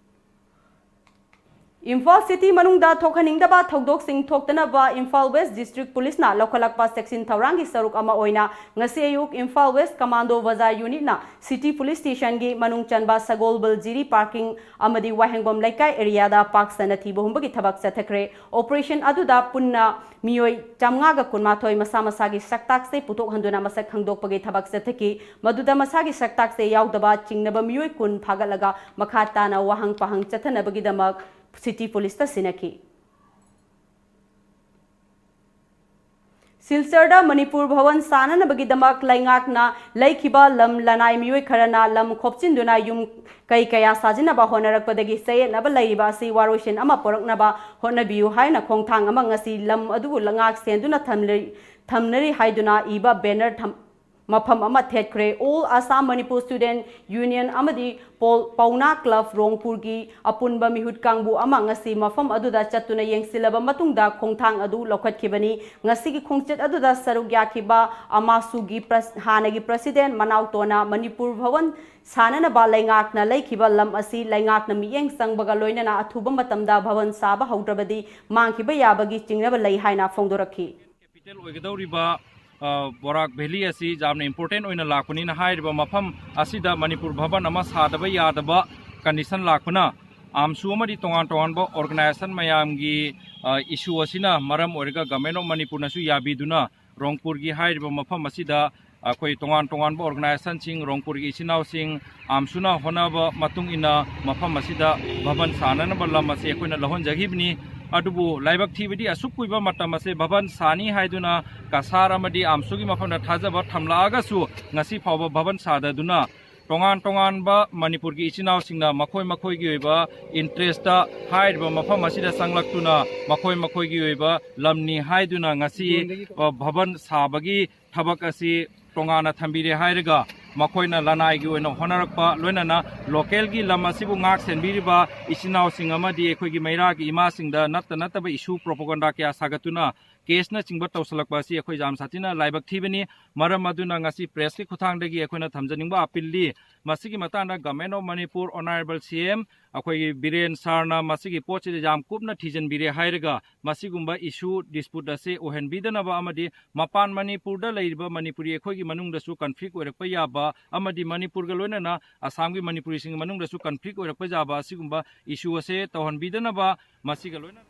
ꯏꯝꯐꯥꯜ ꯁꯤꯇꯤ ꯃꯅꯨꯡꯗ ꯊꯣꯛꯍꯟꯅꯤꯡꯗꯕ ꯊꯧꯗꯣꯛꯁꯤꯡ ꯊꯣꯛꯇꯅꯕ ꯏꯝꯐꯥꯜ ꯋꯦꯁ ꯗꯤꯁꯇ꯭ꯔꯤꯛ ꯄꯨꯂꯤꯁꯅ ꯂꯧꯈꯠꯂꯛꯄ ꯆꯦꯛꯁꯤꯟ ꯊꯧꯔꯥꯡꯒꯤ ꯁꯔꯨꯛ ꯑꯃ ꯑꯣꯏꯅ ꯉꯁꯤ ꯑꯌꯨꯛ ꯏꯝꯐꯥꯜ ꯋꯦꯁ ꯀꯃꯥꯟꯗꯣ ꯕꯖꯥꯔ ꯌꯨꯅꯤꯠꯅ ꯁꯤꯇꯤ ꯄꯨꯂꯤꯁ ꯁ꯭ꯇꯦꯁꯟꯒꯤ ꯃꯅꯨꯡ ꯆꯟꯕ ꯁꯒꯣꯜꯕꯜ ꯖꯤꯔꯤ ꯄꯥꯔꯀꯤꯡ ꯑꯃꯗꯤ ꯋꯥꯍꯦꯡꯕꯝ ꯂꯩꯀꯥꯏ ꯑꯦꯔꯤꯌꯥꯗ ꯄꯥꯛ ꯁꯟꯅ ꯊꯤꯕ ꯍꯨꯝꯕꯒꯤ ꯊꯕꯛ ꯆꯠꯊꯈ꯭ꯔꯦ꯫ ꯑꯣꯄꯔꯦꯁꯟ ꯑꯗꯨꯗ ꯄꯨꯟꯅ ꯃꯤꯑꯣꯏ ꯆꯥꯝꯃꯉꯥꯒ ꯀꯨꯟꯃꯥꯊꯣꯏ ꯃꯁꯥ ꯃꯁꯥꯒꯤ ꯁꯛꯇꯥꯛꯁꯦ ꯄꯨꯊꯣꯛꯍꯟꯗꯨꯅ ꯃꯁꯛ ꯈꯪꯗꯣꯛꯄꯒꯤ ꯊꯕꯛ ꯆꯠꯊꯈꯤ꯫ ꯃꯗꯨꯗ ꯃꯁꯥꯒꯤ ꯁꯛꯇꯥꯛꯁꯦ ꯌꯥꯎꯗꯕ ꯆꯤꯡꯅꯕ ꯃꯤꯑꯣꯏ ꯀꯨꯟ ꯐꯥꯒꯠꯂꯒ ꯃꯈꯥ ꯇꯥꯅ ꯋꯥꯍꯪ ꯄꯥꯍꯪ ꯆꯠꯊꯅꯕꯒꯤꯗꯃꯛ ꯁꯤꯇꯤ ꯄꯨꯂꯤꯁꯇ ꯁꯤꯟꯅꯈꯤ꯫ ꯁꯤꯜꯆꯔꯗ ꯃꯅꯤꯄꯨꯔ ꯚꯋꯟ ꯁꯥꯅꯅꯕꯒꯤꯗꯃꯛ ꯂꯩꯉꯥꯛꯅ ꯂꯩꯈꯤꯕ ꯂꯝ ꯂꯅꯥꯏ ꯃꯤꯑꯣꯏ ꯈꯔꯅ ꯂꯝ ꯈꯣꯞꯆꯤꯟꯗꯨꯅ ꯌꯨꯝ ꯀꯩ ꯀꯌꯥ ꯁꯥꯖꯤꯟꯅꯕ ꯍꯣꯠꯅꯔꯛꯄꯗꯒꯤ ꯆꯌꯦꯠꯅꯕ ꯂꯩꯔꯤꯕ ꯑꯁꯤ ꯋꯥꯔꯣꯏꯁꯤꯟ ꯑꯃ ꯄꯨꯔꯛꯅꯕ ꯍꯣꯠꯅꯕꯤꯌꯨ ꯍꯥꯏꯅ ꯈꯣꯡꯊꯥꯡ ꯑꯃ ꯉꯁꯤ ꯂꯝ ꯑꯗꯨꯕꯨ ꯉꯥꯛ ꯁꯦꯟꯗꯨꯅ ꯊꯝꯂꯤ-, ꯊꯝꯅꯔꯤ ꯍꯥꯏꯗꯨꯅ ꯏꯕ ꯕꯦꯅꯔ ꯊꯝ-, ꯃꯐꯝ ꯑꯃ ꯊꯦꯠꯈ꯭ꯔꯦ꯫ All Assam Manipur Student Union ꯑꯃꯗꯤ ꯄꯣꯜ-, ꯄꯥꯎꯅꯥ ꯀ꯭ꯂꯕ ꯔꯣꯡꯄꯨꯔꯒꯤ ꯑꯄꯨꯟꯕ ꯃꯤꯍꯨꯠ ꯀꯥꯡꯕꯨ ꯑꯃ ꯉꯁꯤ ꯃꯐꯝ ꯑꯗꯨꯗ ꯆꯠꯇꯨꯅ ꯌꯦꯡꯁꯤꯜꯂꯕ ꯃꯇꯨꯡꯗ ꯈꯣꯡꯊꯥꯡ ꯑꯗꯨ ꯂꯧꯈꯠꯈꯤꯕꯅꯤ꯫ ꯉꯁꯤꯒꯤ ꯈꯣꯡꯆꯠ ꯑꯗꯨꯗ ꯁꯔꯨꯛ ꯌꯥꯈꯤꯕ ꯑꯃꯥꯁꯨꯒꯤ ꯄ꯭ꯔꯁ-, ꯍꯥꯟꯅꯒꯤ ꯄ꯭ꯔꯁꯤꯗꯦꯟ ꯃꯅꯥꯎ ꯇꯣꯅ ꯃꯅꯤꯄꯨꯔ ꯚꯋꯟ ꯁꯥꯅꯅꯕ ꯂꯩꯉꯥꯛꯅ ꯂꯩꯈꯤꯕ ꯂꯝ ꯑꯁꯤ ꯂꯩꯉꯥꯛꯅ ꯃꯤꯠꯌꯦꯡ ꯆꯪꯕꯒ ꯂꯣꯏꯅꯅ ꯑꯊꯨꯕ ꯃꯇꯝꯗ ꯚꯋꯟ ꯁꯥꯕ ꯍꯧꯗ꯭ꯔꯕꯗꯤ ꯃꯥꯡꯈꯤꯕ ꯌꯥꯕꯒꯤ ꯆꯤꯡꯅꯕ ꯂꯩ ꯍꯥꯏꯅ ꯐꯣꯡꯗꯣꯔꯛꯈꯤ꯫ ꯀꯦꯄꯤꯇꯦꯜ ꯑꯣꯏꯒꯗꯧꯔꯤꯕ, ꯑ, ꯕꯣꯔꯥꯛ ꯚꯦꯂꯤ ꯑꯁꯤ ꯌꯥꯝꯅ ꯏꯝꯄꯣꯔꯇꯦꯟ ꯑꯣꯏꯅ ꯂꯥꯛꯄꯅꯤꯅ ꯍꯥꯏꯔꯤꯕ ꯃꯐꯝ ꯑꯁꯤꯗ ꯃꯅꯤꯄꯨꯔ ꯚꯕꯟ ꯑꯃ ꯁꯥꯗꯕ ꯌꯥꯗꯕ ꯀꯟꯗꯤꯁꯟ ꯂꯥꯛꯄꯅ ꯑꯥꯝꯁꯨ ꯑꯃꯗꯤ ꯇꯣꯉꯥꯟ ꯇꯣꯉꯥꯟꯕ ꯑꯣꯔꯒꯅꯥꯏꯖꯦꯁꯟ ꯃꯌꯥꯝꯒꯤ, ꯑ, ꯏꯁꯨ ꯑꯁꯤꯅ ꯃꯔꯝ ꯑꯣꯏꯔꯒ ꯒꯚꯔꯟꯃꯦꯟ ꯑꯣꯐ ꯃꯅꯤꯄꯨꯔꯅꯁꯨ ꯌꯥꯕꯤꯗꯨꯅ ꯔꯣꯡꯄꯨꯔꯒꯤ ꯍꯥꯏꯔꯤꯕ ꯃꯐꯝ ꯑꯁꯤꯗ ꯑꯩꯈꯣꯏ ꯇꯣꯉꯥꯟ ꯇꯣꯉꯥꯟꯕ ꯑꯣꯔꯒꯅꯥꯏꯖꯦꯁꯟꯁꯤꯡ, ꯔꯣꯡꯄꯨꯔꯒꯤ ꯏꯆꯤꯟ ꯏꯅꯥꯎꯁꯤꯡ, ꯑꯥꯝꯁꯨꯅ ꯍꯣꯠꯅꯕ ꯃꯇꯨꯡ ꯏꯟꯅ ꯃꯐꯝ ꯑꯁꯤꯗ ꯚꯕꯟ ꯁꯥꯅꯅꯕ ꯂꯝ ꯑꯁꯤ ꯑꯩꯈꯣꯏꯅ ꯂꯧꯍꯟꯖꯈꯤꯕꯅꯤ꯫ ꯑꯗꯨꯕꯨ ꯂꯥꯏꯕꯛ ꯊꯤꯕꯗꯤ ꯑꯁꯨꯛ ꯀꯨꯏꯕ ꯃꯇꯝ ꯑꯁꯦ ꯚꯕꯟ ꯁꯥꯅꯤ ꯍꯥꯏꯗꯨꯅ ꯀꯁꯥꯔ ꯑꯃꯗꯤ ꯑꯥꯝꯁꯨꯒꯤ ꯃꯐꯝꯗ ꯊꯥꯖꯕ ꯊꯝꯂꯛꯑꯒꯁꯨ ꯉꯁꯤ ꯐꯥꯎꯕ ꯚꯕꯟ ꯁꯥꯗꯗꯨꯅ ꯇꯣꯉꯥꯟ ꯇꯣꯉꯥꯟꯕ ꯃꯅꯤꯄꯨꯔꯒꯤ ꯏꯆꯤꯟ ꯏꯅꯥꯎꯁꯤꯡꯅ ꯃꯈꯣꯏ ꯃꯈꯣꯏꯒꯤ ꯑꯣꯏꯕ ꯏꯟꯇꯔꯦꯁꯇ ꯍꯥꯏꯔꯤꯕ ꯃꯐꯝ ꯑꯁꯤꯗ ꯆꯪꯂꯛꯇꯨꯅ ꯃꯈꯣꯏ ꯃꯈꯣꯏꯒꯤ ꯑꯣꯏꯕ ꯂꯝꯅꯤ ꯍꯥꯏꯗꯨꯅ ꯉꯁꯤ, ꯑ, ꯚꯕꯟ ꯁꯥꯕꯒꯤ ꯊꯕꯛ ꯑꯁꯤ ꯇꯣꯉꯥꯟꯅ ꯊꯝꯕꯤꯔꯦ ꯍꯥꯏꯔꯒ ꯃꯈꯣꯏꯅ ꯂꯅꯥꯏꯒꯤ ꯑꯣꯏꯅ ꯍꯣꯠꯅꯔꯛꯄ, ꯂꯣꯏꯅꯅ ꯂꯣꯀꯦꯜꯒꯤ ꯂꯝ ꯑꯁꯤꯕꯨ ꯉꯥꯛ ꯁꯦꯟꯕꯤꯔꯤꯕ ꯏꯆꯤꯟ ꯏꯅꯥꯎꯁꯤꯡ ꯑꯃꯗꯤ ꯑꯩꯈꯣꯏꯒꯤ ꯃꯩꯔꯥꯒꯤ ꯏꯃꯥꯁꯤꯡꯗ ꯅꯠꯇ ꯅꯠꯇꯕ ꯏꯁꯨ ꯄ꯭ꯔꯣꯄꯥꯒꯟꯗꯥ ꯀꯌꯥ ꯁꯥꯒꯠꯇꯨꯅ ꯀꯦꯁꯅꯆꯤꯡꯕ ꯇꯧꯁꯜꯂꯛꯄ ꯑꯁꯤ ꯑꯩꯈꯣꯏ ꯌꯥꯝ ꯁꯥꯊꯤꯅ ꯂꯥꯏꯕꯛ ꯊꯤꯕꯅꯤ꯫ ꯃꯔꯝ ꯑꯗꯨꯅ ꯉꯁꯤ ꯄ꯭ꯔꯦꯁꯀꯤ ꯈꯨꯠꯊꯥꯡꯗꯒꯤ ꯑꯩꯈꯣꯏꯅ ꯊꯝꯖꯅꯤꯡꯕ ꯑꯄꯤꯜꯗꯤ, ꯃꯁꯤꯒꯤ ꯃꯇꯥꯡꯗ Government of Manipur, Honourable C M, ꯑꯩꯈꯣꯏꯒꯤ ꯕꯤꯔꯦꯟ ꯁꯥꯔꯅ ꯃꯁꯤꯒꯤ ꯄꯣꯠꯁꯤꯗ ꯌꯥꯝ ꯀꯨꯞꯅ ꯊꯤꯖꯤꯟꯕꯤꯔꯦ ꯍꯥꯏꯔꯒ, ꯃꯁꯤꯒꯨꯝꯕ issue dispute ꯑꯁꯤ ꯑꯣꯏꯍꯟꯕꯤꯗꯅꯕ ꯑꯃꯗꯤ ꯃꯄꯥꯟ ꯃꯅꯤꯄꯨꯔꯗ ꯂꯩꯔꯤꯕ ꯃꯅꯤꯄꯨꯔꯤ ꯑꯩꯈꯣꯏꯒꯤ ꯃꯅꯨꯡꯗꯁꯨ conflict ꯑꯣꯏꯔꯛꯄ ꯌꯥꯕ ꯑꯃꯗꯤ ꯃꯅꯤꯄꯨꯔꯒ ꯂꯣꯏꯅꯅ ꯑꯁꯥꯝꯒꯤ ꯃꯅꯤꯄꯨꯔꯤꯁꯤꯡꯒꯤ ꯃꯅꯨꯡꯗꯁꯨ conflict ꯑꯣꯏꯔꯛꯄ ꯌꯥꯕ ꯑꯁꯤꯒꯨꯝꯕ issue ꯑꯁꯦ ꯇꯧꯍꯟꯕꯤꯗꯅꯕ, ꯃꯁꯤꯒ ꯂꯣꯏꯅꯅ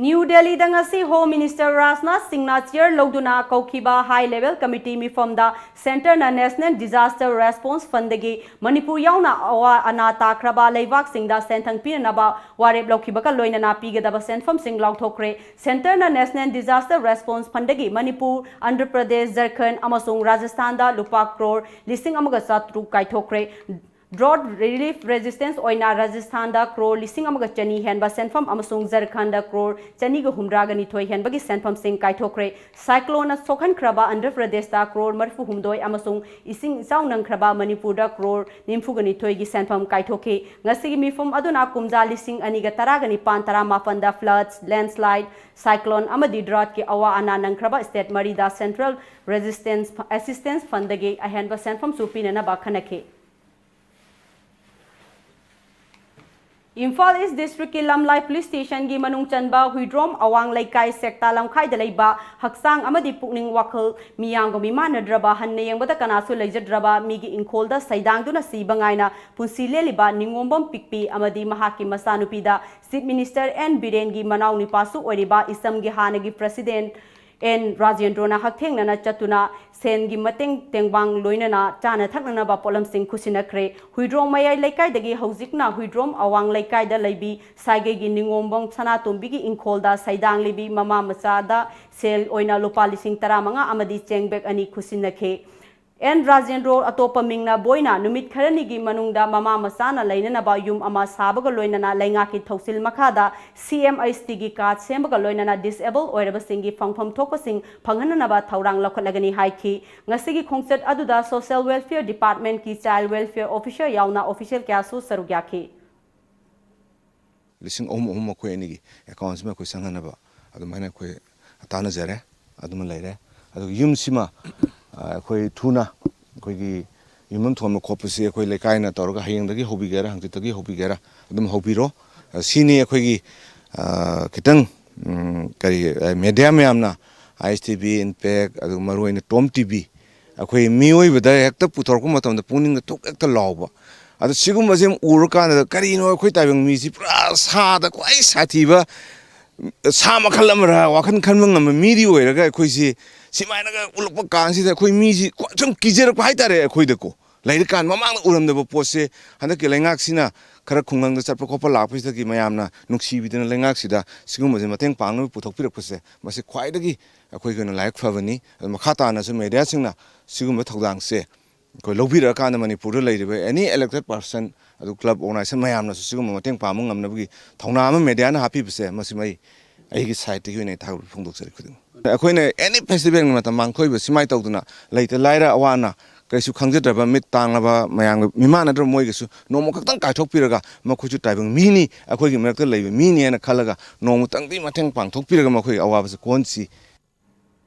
ꯅ꯭ꯌꯨ ꯗꯦꯜꯂꯤꯗ ꯉꯁꯤ Home Minister ꯔꯥꯖꯅꯥꯊ ꯁꯤꯡꯅ chair ꯂꯧꯗꯨꯅ ꯀꯧꯈꯤꯕ High Level Committee ꯃꯤꯐꯝꯗ Centreꯅ National Disaster Response Fundꯗꯒꯤ Manipur ꯌꯥꯎꯅ ꯑꯋꯥ ꯑꯅꯥ ꯇꯥꯈ꯭ꯔꯕ ꯂꯩꯕꯥꯛꯁꯤꯡꯗ ꯁꯦꯟꯊꯪ ꯄꯤꯅꯅꯕ ꯋꯥꯔꯦꯞ ꯂꯧꯈꯤꯕꯒ ꯂꯣꯏꯅꯅ ꯄꯤꯒꯗꯕ ꯁꯦꯟꯐꯝꯁꯤꯡ ꯂꯥꯎꯊꯣꯛꯈ꯭ꯔꯦ꯫ Centreꯅ National Disaster Response Fundꯗꯒꯤ Manipur, Andhra Pradesh, ꯖꯔꯈꯟ ꯑꯃꯁꯨꯡ ꯔꯥꯖꯁꯊꯥꯟꯗ ꯂꯨꯄꯥ ꯀ꯭ꯔꯣꯔ ꯂꯤꯁꯤꯡ ꯑꯃꯒ ꯆꯥꯇ꯭ꯔꯨꯛ ꯀꯥꯏꯊꯣꯛꯈ꯭ꯔꯦ꯫ Drought relief resistance ꯑꯣꯏꯅ ꯔꯥꯖꯁꯊꯥꯟꯗ ꯀ꯭ꯔꯣꯔ ꯂꯤꯁꯤꯡ ꯑꯃꯒ ꯆꯅꯤ ꯍꯦꯟꯕ ꯁꯦꯟꯐꯝ ꯑꯃꯁꯨꯡ ꯖꯔꯈꯟꯗ ꯀ꯭ꯔꯣꯔ ꯆꯅꯤꯒ ꯍꯨꯝꯗ꯭ꯔꯥꯒ ꯅꯤꯊꯣꯏ ꯍꯦꯟꯕꯒꯤ ꯁꯦꯟꯐꯝꯁꯤꯡ ꯀꯥꯏꯊꯣꯛꯈ꯭ꯔꯦ꯫ Cycloneꯅ ꯁꯣꯛꯍꯟꯈ꯭ꯔꯕ ꯑꯟꯙ꯭ꯔ ꯄ꯭ꯔꯗꯦꯁꯇ ꯀ꯭ꯔꯣꯔ ꯃꯔꯤꯐꯨ ꯍꯨꯝꯗꯣꯏ ꯑꯃꯁꯨꯡ ꯏꯁꯤꯡ ꯏꯆꯥꯎ ꯅꯪꯈ꯭ꯔꯕ ꯃꯅꯤꯄꯨꯔꯗ ꯀ꯭ꯔꯣꯔ ꯅꯤꯐꯨꯒ ꯅꯤꯊꯣꯏꯒꯤ ꯁꯦꯟꯐꯝ ꯀꯥꯏꯊꯣꯛꯈꯤ꯫ ꯉꯁꯤꯒꯤ ꯃꯤꯐꯝ ꯑꯗꯨꯅ ꯀꯨꯝꯖꯥ ꯂꯤꯁꯤꯡ ꯑꯅꯤꯒ ꯇꯔꯥꯒ ꯅꯤꯄꯥꯟ ꯇꯔꯥꯃꯥꯄꯟꯗ floods, landslide, cyclone ꯑꯃꯗꯤ droughtꯀꯤ ꯑꯋꯥ ꯑꯅꯥ ꯅꯪꯈ꯭ꯔꯕ state ꯃꯔꯤꯗ central resistance, assistance fundꯗꯒꯤ ꯑꯍꯦꯟꯕ ꯁꯦꯟꯐꯝꯁꯨ ꯄꯤꯅꯅꯕ ꯈꯟꯅꯈꯤ꯫ ꯏꯝꯐꯥꯜ East Districtꯀꯤ ꯂꯝꯂꯥꯏ Police Stationꯒꯤ ꯃꯅꯨꯡ ꯆꯟꯕ ꯍꯨꯏꯗ꯭ꯔꯣꯝ ꯑꯋꯥꯡ ꯂꯩꯀꯥꯏ ꯁꯦꯛꯇꯥ ꯂꯝꯈꯥꯏꯗ ꯂꯩꯕ ꯍꯛꯆꯥꯡ ꯑꯃꯗꯤ ꯄꯨꯛꯅꯤꯡ ꯋꯥꯈꯜ ꯃꯤꯌꯥꯝꯒ ꯃꯤꯃꯥꯟꯅꯗ꯭ꯔꯕ, ꯍꯟꯅ ꯌꯦꯡꯕꯗ ꯀꯅꯥꯁꯨ ꯂꯩꯖꯗ꯭ꯔꯕ ꯃꯤꯒꯤ ꯏꯪꯈꯣꯜꯗ ꯁꯩꯗꯥꯡꯗꯨꯅ ꯁꯤꯕ ꯉꯥꯏꯅ ꯄꯨꯟꯁꯤ ꯂꯦꯜꯂꯤꯕ ꯅꯤꯉꯣꯝꯕꯝ ꯄꯤꯛꯄꯤ ꯑꯃꯗꯤ ꯃꯍꯥꯛꯀꯤ ꯃꯆꯥꯅꯨꯄꯤꯗ Chief Minister ꯑꯦꯟ ꯕꯤꯔꯦꯟꯒꯤ ꯃꯅꯥꯎ ꯅꯨꯄꯥꯁꯨ ꯑꯣꯏꯔꯤꯕ ꯏꯁꯝꯒꯤ ꯍꯥꯟꯅꯒꯤ President ꯑꯦꯟ ꯔꯥꯖꯦꯟꯗ꯭ꯔꯣꯅ ꯍꯛꯊꯦꯡꯅꯅ ꯆꯠꯇꯨꯅ ꯁꯦꯟꯒꯤ ꯃꯇꯦꯡ ꯇꯦꯡꯕꯥꯡ ꯂꯣꯏꯅꯅ ꯆꯥꯅ ꯊꯛꯅꯅꯕ ꯄꯣꯠꯂꯝꯁꯤꯡ ꯈꯨꯠꯁꯤꯟꯅꯈ꯭ꯔꯦ꯫ ꯍꯨꯏꯗ꯭ꯔꯣꯝ ꯃꯌꯥꯏ ꯂꯩꯀꯥꯏꯗꯒꯤ ꯍꯧꯖꯤꯛꯅ ꯍꯨꯏꯗ꯭ꯔꯣꯝ ꯑꯋꯥꯡ ꯂꯩꯀꯥꯏꯗ ꯂꯩꯕꯤ ꯁꯥꯏꯒꯩꯒꯤ ꯅꯤꯉꯣꯝꯕꯝ ꯁꯅꯥꯇꯣꯝꯕꯤꯒꯤ ꯏꯪꯈꯣꯜꯗ ꯁꯩꯗꯥꯡꯂꯤꯕꯤ ꯃꯃꯥ ꯃꯆꯥꯗ ꯁꯦꯜ ꯑꯣꯏꯅ ꯂꯨꯄꯥ ꯂꯤꯁꯤꯡ ꯇꯔꯥꯃꯉꯥ ꯑꯃꯗꯤ ꯆꯦꯡ bag ꯑꯅꯤ ꯈꯨꯠꯁꯤꯟꯅꯈꯤ꯫ ꯑꯦꯟ ꯔꯥꯖꯦꯟꯗ꯭ꯔꯣ ꯑꯇꯣꯞꯄ ꯃꯤꯡꯅ ꯕꯣꯏꯅ ꯅꯨꯃꯤꯠ ꯈꯔꯅꯤꯒꯤ ꯃꯅꯨꯡꯗ ꯃꯃꯥ ꯃꯆꯥꯅ ꯂꯩꯅꯅꯕ ꯌꯨꯝ ꯑꯃ ꯁꯥꯕꯒ ꯂꯣꯏꯅꯅ ꯂꯩꯉꯥꯛꯀꯤ ꯊꯧꯁꯤꯜ ꯃꯈꯥꯗ C M H Tꯒꯤ card ꯁꯦꯝꯕꯒ ꯂꯣꯏꯅꯅ disable ꯑꯣꯏꯔꯕꯁꯤꯡꯒꯤ ꯐꯪꯐꯝ ꯊꯣꯛꯄꯁꯤꯡ ꯐꯪꯍꯟꯅꯅꯕ ꯊꯧꯔꯥꯡ ꯂꯧꯈꯠꯂꯒꯅꯤ ꯍꯥꯏꯈꯤ꯫ ꯉꯁꯤꯒꯤ ꯈꯣꯡꯆꯠ ꯑꯗꯨꯗ Social Welfare Departmentꯀꯤ Child Welfare Officer ꯌꯥꯎꯅ official ꯀꯌꯥꯁꯨ ꯁꯔꯨꯛ ꯌꯥꯈꯤ꯫ ꯂꯤꯁꯤꯡ ꯑꯍꯨꯝ ꯑꯍꯨꯝ ꯑꯩꯈꯣꯏ ꯑꯅꯤꯒꯤ accountꯁꯤꯃ ꯑꯩꯈꯣꯏ ꯆꯪꯍꯟꯅꯕ ꯑꯗꯨꯃꯥꯏꯅ ꯑꯩꯈꯣꯏ ꯇꯥꯟꯅꯖꯔꯦ꯫ ꯑꯗꯨꯃ ꯂꯩꯔꯦ꯫ ꯑꯗꯨꯒ ꯌꯨꯝꯁꯤꯃ ꯑꯩꯈꯣꯏ ꯊꯨꯅ ꯑꯩꯈꯣꯏꯒꯤ ꯌꯨꯝꯐꯝ ꯊꯣꯟꯕ ꯈꯣꯠꯄꯁꯤ ꯑꯩꯈꯣꯏ ꯂꯩꯀꯥꯏꯅ ꯇꯧꯔꯒ ꯍꯌꯦꯡꯗꯒꯤ ꯍꯧꯕꯤꯒꯦꯔꯥ, ꯍꯪꯆꯤꯠꯇꯒꯤ ꯍꯧꯕꯤꯒꯦꯔꯥ, ꯑꯗꯨꯝ ꯍꯧꯕꯤꯔꯣ꯫ ꯁꯤꯅꯤ ꯑꯩꯈꯣꯏꯒꯤ ꯈꯤꯇꯪ ꯀꯔꯤ, ꯃꯦꯗꯤꯌꯥ ꯃꯌꯥꯝꯅ, ꯑꯥꯏ ꯑꯦꯁ ꯇꯤ ꯚꯤ, ꯏꯝꯄꯦꯛ, ꯑꯗꯨꯒ ꯃꯔꯨꯑꯣꯏꯅ ꯇꯣꯝ ꯇꯤ ꯚꯤ, ꯑꯩꯈꯣꯏ ꯃꯤꯑꯣꯏꯕꯗ ꯍꯦꯛꯇ ꯄꯨꯊꯣꯔꯛꯄ ꯃꯇꯝꯗ ꯄꯨꯛꯅꯤꯡꯗ ꯊꯨꯛ ꯍꯦꯛꯇ ꯂꯥꯎꯕ꯫ ꯑꯗꯣ ꯁꯤꯒꯨꯝꯕꯁꯦ ꯑꯃ ꯎꯔꯀꯥꯟꯗ ꯀꯔꯤꯅꯣ ꯑꯩꯈꯣꯏ ꯇꯥꯏꯕꯪ ꯃꯤꯁꯤ ꯄꯨꯔꯥ ꯁꯥꯗ ꯈ꯭ꯋꯥꯏ ꯁꯥꯊꯤꯕ ꯁꯥ ꯃꯈꯜ ꯑꯃꯔ ꯋꯥꯈꯜ ꯈꯟꯕ ꯉꯝꯕ ꯃꯤꯗꯤ ꯑꯣꯏꯔꯒ ꯑꯩꯈꯣꯏꯁꯤ ꯁꯤꯃꯥꯏꯅꯒ ꯎꯠꯂꯛꯄ ꯀꯥꯟꯁꯤꯗ ꯑꯩꯈꯣꯏ ꯃꯤꯁꯤ ꯁꯨꯝ ꯀꯤꯖꯔꯛꯄ ꯍꯥꯏꯇꯥꯔꯦ꯫ ꯑꯩꯈꯣꯏꯗꯀꯣ ꯂꯩꯔꯀꯥꯟ ꯃꯃꯥꯡꯗ ꯎꯔꯝꯗꯕ ꯄꯣꯠꯁꯦ ꯍꯟꯗꯛꯀꯤ ꯂꯩꯉꯥꯛꯁꯤꯅ ꯈꯔ ꯈꯨꯡꯒꯪꯗ ꯆꯠꯄ ꯈꯣꯠꯄ ꯂꯥꯛꯄꯁꯤꯗꯒꯤ ꯃꯌꯥꯝꯅ ꯅꯨꯡꯁꯤꯕꯤꯗꯅ ꯂꯩꯉꯥꯛꯁꯤꯗ ꯁꯤꯒꯨꯝꯕꯁꯦ ꯃꯇꯦꯡ ꯄꯥꯡꯅꯕ ꯄꯨꯊꯣꯛꯄꯤꯔꯛꯄꯁꯦ ꯃꯁꯤ ꯈ꯭ꯋꯥꯏꯗꯒꯤ ꯑꯩꯈꯣꯏꯒꯤ ꯑꯣꯏꯅ ꯂꯥꯏꯕꯛ ꯐꯕꯅꯤ꯫ ꯑꯗꯨ ꯃꯈꯥ ꯇꯥꯅꯁꯨ ꯃꯦꯗꯤꯌꯥꯁꯤꯡꯅ ꯁꯤꯒꯨꯝꯕ ꯊꯧꯗꯥꯡꯁꯦ ꯑꯩꯈꯣꯏ ꯂꯧꯕꯤꯔꯛꯑꯀꯥꯟꯗ ꯃꯅꯤꯄꯨꯔꯗ ꯂꯩꯔꯤꯕ any elected person, ꯑꯗꯨ club organization ꯃꯌꯥꯝꯅꯁꯨ ꯁꯤꯒꯨꯝꯕ ꯃꯇꯦꯡ ꯄꯥꯡꯕ ꯉꯝꯅꯕꯒꯤ ꯊꯧꯅꯥ ꯑꯃ ꯃꯦꯗꯤꯌꯥꯅ ꯍꯥꯞꯄꯤꯕꯁꯦ ꯃꯁꯤ ꯑꯩ ꯑꯩꯒꯤ ꯁꯥꯏꯠꯇꯒꯤ ꯑꯣꯏꯅ ꯑꯩ ꯊꯥꯒꯠꯄ ꯐꯣꯡꯗꯣꯛꯆꯔꯤ꯫ ꯈꯨꯗꯤꯡꯃꯛ ꯑꯩꯈꯣꯏꯅ any festivalꯒꯤ ꯃꯇꯝ ꯃꯥꯡꯈꯣꯏꯕ ꯁꯤꯃꯥꯏ ꯇꯧꯗꯅ ꯂꯩꯇ ꯂꯥꯏꯔ ꯑꯋꯥ ꯑꯅꯥ ꯀꯩꯁꯨ ꯈꯪꯖꯗ꯭ꯔꯕ ꯃꯤꯠ ꯇꯥꯡꯂꯕ ꯃꯌꯥꯝꯒ ꯃꯤꯃꯥꯟꯅꯗ꯭ꯔꯕ ꯃꯣꯏꯒꯁꯨ ꯅꯣꯡꯃ ꯈꯛꯇꯪ ꯀꯥꯏꯊꯣꯛꯄꯤꯔꯒ ꯃꯈꯣꯏꯁꯨ ꯇꯥꯏꯕꯪ ꯃꯤꯅꯤ, ꯑꯩꯈꯣꯏꯒꯤ ꯃꯔꯛꯇ ꯂꯩꯕ ꯃꯤꯅꯤ ꯍꯥꯏꯅ ꯈꯜꯂꯒ ꯅꯣꯡꯃꯇꯪꯗꯤ ꯃꯇꯦꯡ ꯄꯥꯡꯊꯣꯛꯄꯤꯔꯒ ꯃꯈꯣꯏꯒꯤ ꯑꯋꯥꯕꯁꯦ ꯀꯣꯟꯁꯤ꯫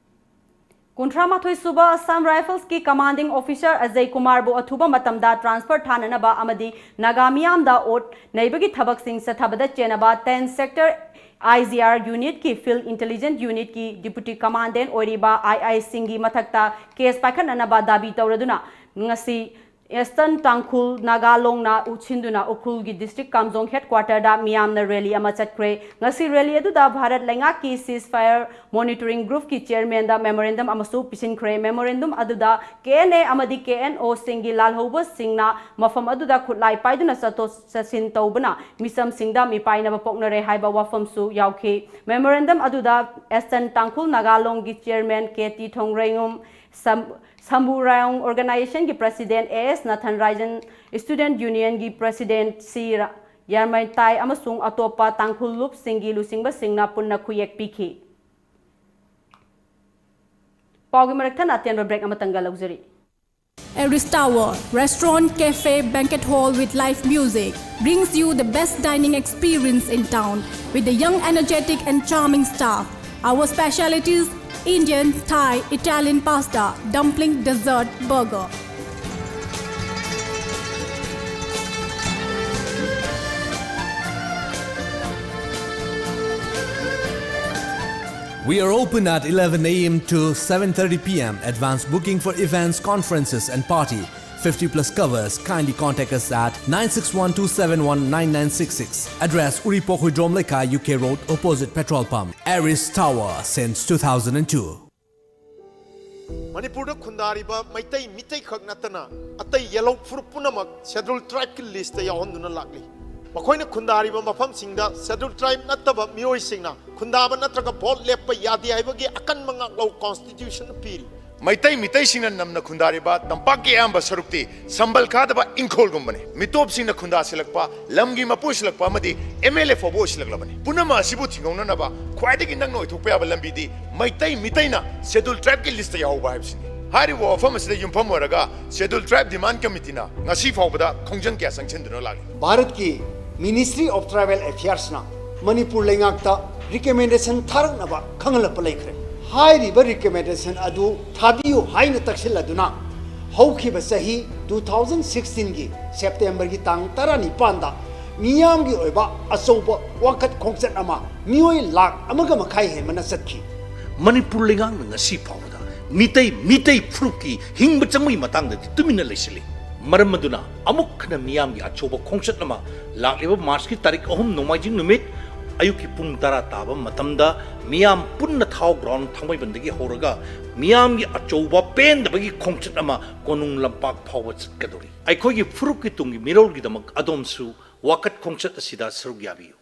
ꯀꯨꯟꯊ꯭ꯔꯥ ꯃꯥꯊꯣꯏ ꯁꯨꯕ ꯑꯁꯥꯝ ꯔꯥꯏꯐꯜꯁꯀꯤ ꯀꯃꯥꯟꯗꯤꯡ ꯑꯣꯐꯤꯁꯥꯔ ꯑꯖꯩ ꯀꯨꯃꯥꯔꯕꯨ ꯑꯊꯨꯕ ꯃꯇꯝꯗ ꯇ꯭ꯔꯥꯟꯁꯐꯔ ꯊꯥꯅꯅꯕ ꯑꯃꯗꯤ ꯅꯥꯒꯥ ꯃꯤꯌꯥꯝꯗ ꯑꯣꯠ ꯅꯩꯕꯒꯤ ꯊꯕꯛꯁꯤꯡ ꯆꯠꯊꯕꯗ ꯆꯦꯟꯅꯕ ꯇꯦꯟ ꯁꯦꯛꯇꯔ ꯑꯥꯏ ꯖꯤ ꯑꯥꯔ ꯌꯨꯅꯤꯠꯀꯤ ꯐꯤꯜꯗ ꯏꯟꯇꯦꯂꯤꯖꯦꯟꯁ ꯌꯨꯅꯤꯠꯀꯤ ꯗꯤꯄꯨꯇꯤ ꯀꯃꯥꯟꯗꯦꯟ ꯑꯣꯏꯔꯤꯕ ꯑꯥꯏ ꯑꯥꯏꯁꯤꯡꯒꯤ ꯃꯊꯛꯇ ꯀꯦꯁ ꯄꯥꯏꯈꯠꯅꯅꯕ ꯗꯥꯕꯤ ꯇꯧꯔꯗꯨꯅ ꯉꯁꯤ ꯏꯁꯇꯔꯟ ꯇꯥꯡꯈꯨꯜ ꯅꯥꯒꯥ ꯂꯣꯡꯅ ꯎꯠꯁꯤꯟꯗꯨꯅ ꯎꯈ꯭ꯔꯨꯜꯒꯤ ꯗꯤꯁꯇ꯭ꯔꯤꯛ ꯀꯥꯝꯖꯣꯡ ꯍꯦꯗꯀ꯭ꯋꯥꯇꯔꯗ ꯃꯤꯌꯥꯝꯅ ꯔꯦꯂꯤ ꯑꯃ ꯆꯠꯈ꯭ꯔꯦ꯫ ꯉꯁꯤ ꯔꯦꯂꯤ ꯑꯗꯨꯗ ꯚꯥꯔꯠ ꯂꯩꯉꯥꯛꯀꯤ ceasefire monitoring groupꯀꯤ chairmanꯗ memorandum ꯑꯃꯁꯨ ꯄꯤꯁꯤꯟꯈ꯭ꯔꯦ꯫ Memorandum ꯑꯗꯨꯗ ꯀꯦ ꯑꯦꯟ ꯑꯦ ꯑꯃꯗꯤ ꯀꯦ ꯑꯦꯟ ꯑꯣꯁꯤꯡꯒꯤ ꯂꯥꯜꯍꯧꯕꯁꯤꯡꯅ ꯃꯐꯝ ꯑꯗꯨꯗ ꯈꯨꯠꯂꯥꯏ ꯄꯥꯏꯗꯨꯅ ꯆꯠꯊꯣꯛ ꯆꯠꯁꯤꯟ ꯇꯧꯕꯅ ꯃꯤꯆꯝꯁꯤꯡꯗ ꯃꯤꯄꯥꯏꯅꯕ ꯄꯣꯛꯅꯔꯦ ꯍꯥꯏꯕ ꯋꯥꯐꯝꯁꯨ ꯌꯥꯎꯈꯤ꯫ Memorandum ꯑꯗꯨꯗ ꯏꯁꯇꯔꯟ ꯇꯥꯡꯈꯨꯜ ꯅꯥꯒꯥ ꯂꯣꯡꯒꯤ chairman ꯀꯦ ꯇꯤ ꯊꯣꯡꯔꯩꯉꯨꯝ, ꯁꯝ ꯁꯝꯕꯨ ꯔꯥꯌꯣꯡ organizationꯒꯤ president A S Nathan Raijen, student unionꯒꯤ president ꯁꯤ ꯌꯥꯔꯃꯩꯇꯥꯏ ꯑꯃꯁꯨꯡ ꯑꯇꯣꯞꯄ ꯇꯥꯡꯈꯨꯜ ꯂꯨꯞꯁꯤꯡꯒꯤ ꯂꯨꯆꯤꯡꯕꯁꯤꯡꯅ ꯄꯨꯟꯅ ꯈꯨꯌꯦꯛ ꯄꯤꯈꯤ꯫ ꯄꯥꯎꯒꯤ ꯃꯔꯛ ꯊꯠꯅ ꯑꯇꯦꯟꯕ break ꯑꯃꯇꯪꯒ ꯂꯧꯖꯔꯤ꯫ Aris Tower, restaurant, cafe, banquet hall with live music, brings you the best dining experience in town with the young, energetic and charming staff. Our specialities: Indian, Thai, Italian pasta, dumpling, dessert, burger. We are open at eleven a m to seven thirty p m. Advance booking for events, conferences, and party. fifty plus covers. Kindly contact us at nine six one two seven one nine nine six six. Address: Uripok Huidrom Lekha, U K Road, opposite petrol pump. Aris Tower, since two thousand two. ꯃꯅꯤꯄꯨꯔꯗ ꯈꯨꯟꯗꯥꯔꯤꯕ ꯃꯩꯇꯩ ꯃꯤꯇꯩꯈꯛ ꯅꯠꯇꯅ ꯑꯇꯩ ꯌꯦꯜꯍꯧ ꯐꯨꯔꯨꯞ ꯄꯨꯝꯅꯃꯛ schedule ꯇ꯭ꯔꯥꯏꯕꯀꯤ list ꯌꯥꯎꯍꯟꯗꯨꯅ ꯂꯥꯛꯂꯤ꯫ ꯃꯈꯣꯏꯅ ꯈꯨꯟꯗꯥꯔꯤꯕ ꯃꯐꯝꯁꯤꯡꯗ ꯁꯦꯗ꯭ꯌꯨꯜ ꯇ꯭ꯔꯥꯏꯕ ꯅꯠꯇꯕ ꯃꯤꯑꯣꯏꯁꯤꯡꯅ ꯈꯨꯟꯗꯥꯕ ꯅꯠꯇ꯭ꯔꯒ ꯚꯣꯠ ꯂꯦꯞꯄ ꯌꯥꯗꯦ ꯍꯥꯏꯕꯒꯤ ꯑꯀꯟꯕ ꯉꯥꯛꯂꯧ ꯀꯣꯟꯁꯇꯤꯇ꯭ꯌꯨꯁꯟꯅ ꯄꯤꯔꯤ꯫ ꯃꯩꯇꯩ ꯃꯤꯇꯩꯁꯤꯡꯅ ꯅꯝꯅ ꯈꯨꯟꯗꯥꯔꯤꯕ ꯇꯝꯄꯥꯛꯀꯤ ꯑꯌꯥꯝꯕ ꯁꯔꯨꯛꯇꯤ ꯁꯝꯕꯜ ꯈꯥꯗꯕ ꯏꯪꯈꯣꯜꯒꯨꯝꯕꯅꯤ꯫ ꯃꯤꯇꯣꯞꯁꯤꯡꯅ ꯈꯨꯟꯗꯥꯁꯤꯜꯂꯛꯄ, ꯂꯝꯒꯤ ꯃꯄꯨ ꯑꯣꯏꯁꯤꯜꯂꯛꯄ ꯑꯃꯗꯤ ꯑꯦꯝ ꯑꯦꯜ ꯑꯦ ꯐꯥꯎꯕ ꯑꯣꯏꯁꯤꯜꯂꯛꯂꯕꯅꯤ꯫ ꯄꯨꯝꯅꯃꯛ ꯑꯁꯤꯕꯨ ꯊꯤꯡꯍꯧꯅꯅꯕ ꯈ꯭ꯋꯥꯏꯗꯒꯤ ꯅꯛꯅ ꯑꯣꯏꯊꯣꯛꯄ ꯌꯥꯕ ꯂꯝꯕꯤꯗꯤ ꯃꯩꯇꯩ ꯃꯤꯇꯩꯅ ꯁꯦꯗ꯭ꯌꯨꯜ ꯇ꯭ꯔꯥꯏꯕꯀꯤ ꯂꯤꯁꯇ ꯌꯥꯎꯍꯧꯕ ꯍꯥꯏꯕꯁꯤꯅꯤ꯫ ꯍꯥꯏꯔꯤꯕ ꯋꯥꯐꯝ ꯑꯁꯤꯗ ꯌꯨꯝꯐꯝ ꯑꯣꯏꯔꯒ ꯁꯦꯗ꯭ꯌꯨꯜ ꯇ꯭ꯔꯥꯏꯕ ꯗꯤꯃꯥꯟꯗ ꯀꯃꯤꯇꯤꯅ ꯉꯁꯤ ꯐꯥꯎꯕꯗ ꯈꯣꯡꯖꯪ ꯀꯌꯥ ꯆꯪꯁꯤꯟꯗꯨꯅ ꯂꯥꯛꯂꯤ꯫ ꯚꯥꯔꯠꯀꯤ Ministry of Tribal Affairsꯅ ꯃꯅꯤꯄꯨꯔ ꯂꯩꯉꯥꯛꯇ ꯔꯤꯀꯃꯦꯟꯗꯦꯁꯟ ꯊꯥꯔꯛꯅꯕ ꯈꯪꯍꯜꯂꯛꯄ ꯂꯩꯈ꯭ꯔꯦ꯫ ꯍꯥꯏꯔꯤꯕ ꯔꯤꯀꯃꯦꯟꯗꯦꯁꯟ ꯑꯗꯨ ꯊꯥꯕꯤꯌꯨ ꯍꯥꯏꯅ ꯇꯛꯁꯤꯜꯂꯗꯨꯅ ꯍꯧꯈꯤꯕ ꯆꯍꯤ two thousand sixteenꯒꯤ ꯁꯦꯞꯇꯦꯝꯕꯔꯒꯤ ꯇꯥꯡ ꯇꯔꯥꯅꯤꯄꯥꯟꯗ ꯃꯤꯌꯥꯝꯒꯤ ꯑꯣꯏꯕ ꯑꯆꯧꯕ ꯋꯥꯀꯠ ꯈꯣꯡꯆꯠ ꯑꯃ ꯃꯤꯑꯣꯏ ꯂꯥꯈ ꯑꯃꯒ ꯃꯈꯥꯏ ꯍꯦꯟꯕꯅ ꯆꯠꯈꯤ꯫ ꯃꯅꯤꯄꯨꯔ ꯂꯩꯉꯥꯛꯅ ꯉꯁꯤ ꯐꯥꯎꯕꯗ ꯃꯤꯇꯩ ꯃꯤꯇꯩ ꯐꯨꯔꯨꯞꯀꯤ ꯍꯤꯡꯕ ꯆꯪꯕꯒꯤ ꯃꯇꯥꯡꯗꯗꯤ ꯇꯨꯃꯤꯟꯅ ꯂꯩꯁꯤꯜꯂꯤ꯫ ꯃꯔꯝ ꯑꯗꯨꯅ ꯑꯃꯨꯛ ꯍꯟꯅ ꯃꯤꯌꯥꯝꯒꯤ ꯑꯆꯧꯕ ꯈꯣꯡꯆꯠ ꯑꯃ ꯂꯥꯛꯂꯤꯕ ꯃꯥꯔꯆꯀꯤ ꯇꯥꯔꯤꯛ ꯑꯍꯨꯝ ꯅꯣꯡꯃꯥꯏꯖꯤꯡ ꯅꯨꯃꯤꯠ ꯑꯌꯨꯛꯀꯤ ꯄꯨꯡ ꯇꯔꯥ ꯇꯥꯕ ꯃꯇꯝꯗ ꯃꯤꯌꯥꯝ ꯄꯨꯟꯅ ꯊꯥꯎ ꯒ꯭ꯔꯥꯎꯟ ꯊꯥꯡꯃꯩꯕꯟꯗꯒꯤ ꯍꯧꯔꯒ ꯃꯤꯌꯥꯝꯒꯤ ꯑꯆꯧꯕ ꯄꯦꯟꯗꯕꯒꯤ ꯈꯣꯡꯆꯠ ꯑꯃ ꯀꯣꯅꯨꯡ ꯂꯝꯄꯥꯛ ꯐꯥꯎꯕ ꯆꯠꯀꯗꯧꯔꯤ꯫ ꯑꯩꯈꯣꯏꯒꯤ ꯐꯨꯔꯨꯞꯀꯤ ꯇꯨꯡꯒꯤ ꯃꯤꯔꯣꯜꯒꯤꯗꯃꯛ ꯑꯗꯣꯝꯁꯨ ꯋꯥꯀꯠ ꯈꯣꯡꯆꯠ ꯑꯁꯤꯗ ꯁꯔꯨꯛ ꯌꯥꯕꯤꯌꯨ꯫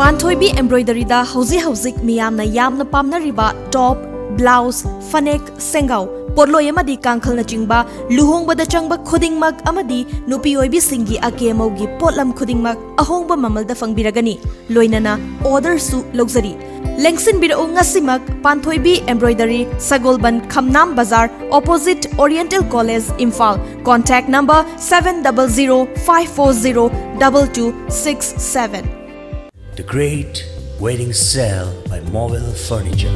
ꯄꯥꯟꯊꯣꯏꯕꯤ ꯑꯦꯝꯕ꯭ꯔꯣꯏꯗꯔꯤꯗ ꯍꯧꯖꯤꯛ ꯍꯧꯖꯤꯛ ꯃꯤꯌꯥꯝꯅ ꯌꯥꯝꯅ ꯄꯥꯝꯅꯔꯤꯕ ꯇꯣꯞ, ꯕ꯭ꯂꯥꯎꯁ, ꯐꯅꯦꯛ, ꯁꯦꯡꯒꯥꯎ, ꯄꯣꯠꯂꯣꯏ ꯑꯃꯗꯤ ꯀꯥꯡꯈꯜꯅꯆꯤꯡꯕ ꯂꯨꯍꯣꯡꯕꯗ ꯆꯪꯕ ꯈꯨꯗꯤꯡꯃꯛ ꯑꯃꯗꯤ ꯅꯨꯄꯤ ꯑꯣꯏꯕꯤꯁꯤꯡꯒꯤ ꯑꯀꯦ ꯑꯃꯧꯒꯤ ꯄꯣꯠꯂꯝ ꯈꯨꯗꯤꯡꯃꯛ ꯑꯍꯣꯡꯕ ꯃꯃꯜꯗ ꯐꯪꯕꯤꯔꯒꯅꯤ꯫ ꯂꯣꯏꯅꯅ ꯑꯣꯔꯗꯔꯁꯨ ꯂꯧꯖꯔꯤ꯫ ꯂꯦꯡꯁꯤꯟꯕꯤꯔꯛꯎ ꯉꯁꯤꯃꯛ ꯄꯥꯟꯊꯣꯏꯕꯤ Embroidery, ꯁꯒꯣꯜꯕꯟ, ꯈꯝꯅꯥꯝ ꯕꯖꯥꯔ, opposite Oriental College, Imphal. Contact number seven double zero five four zero double two six seven. The Great Wedding Sale by Mobile Furniture.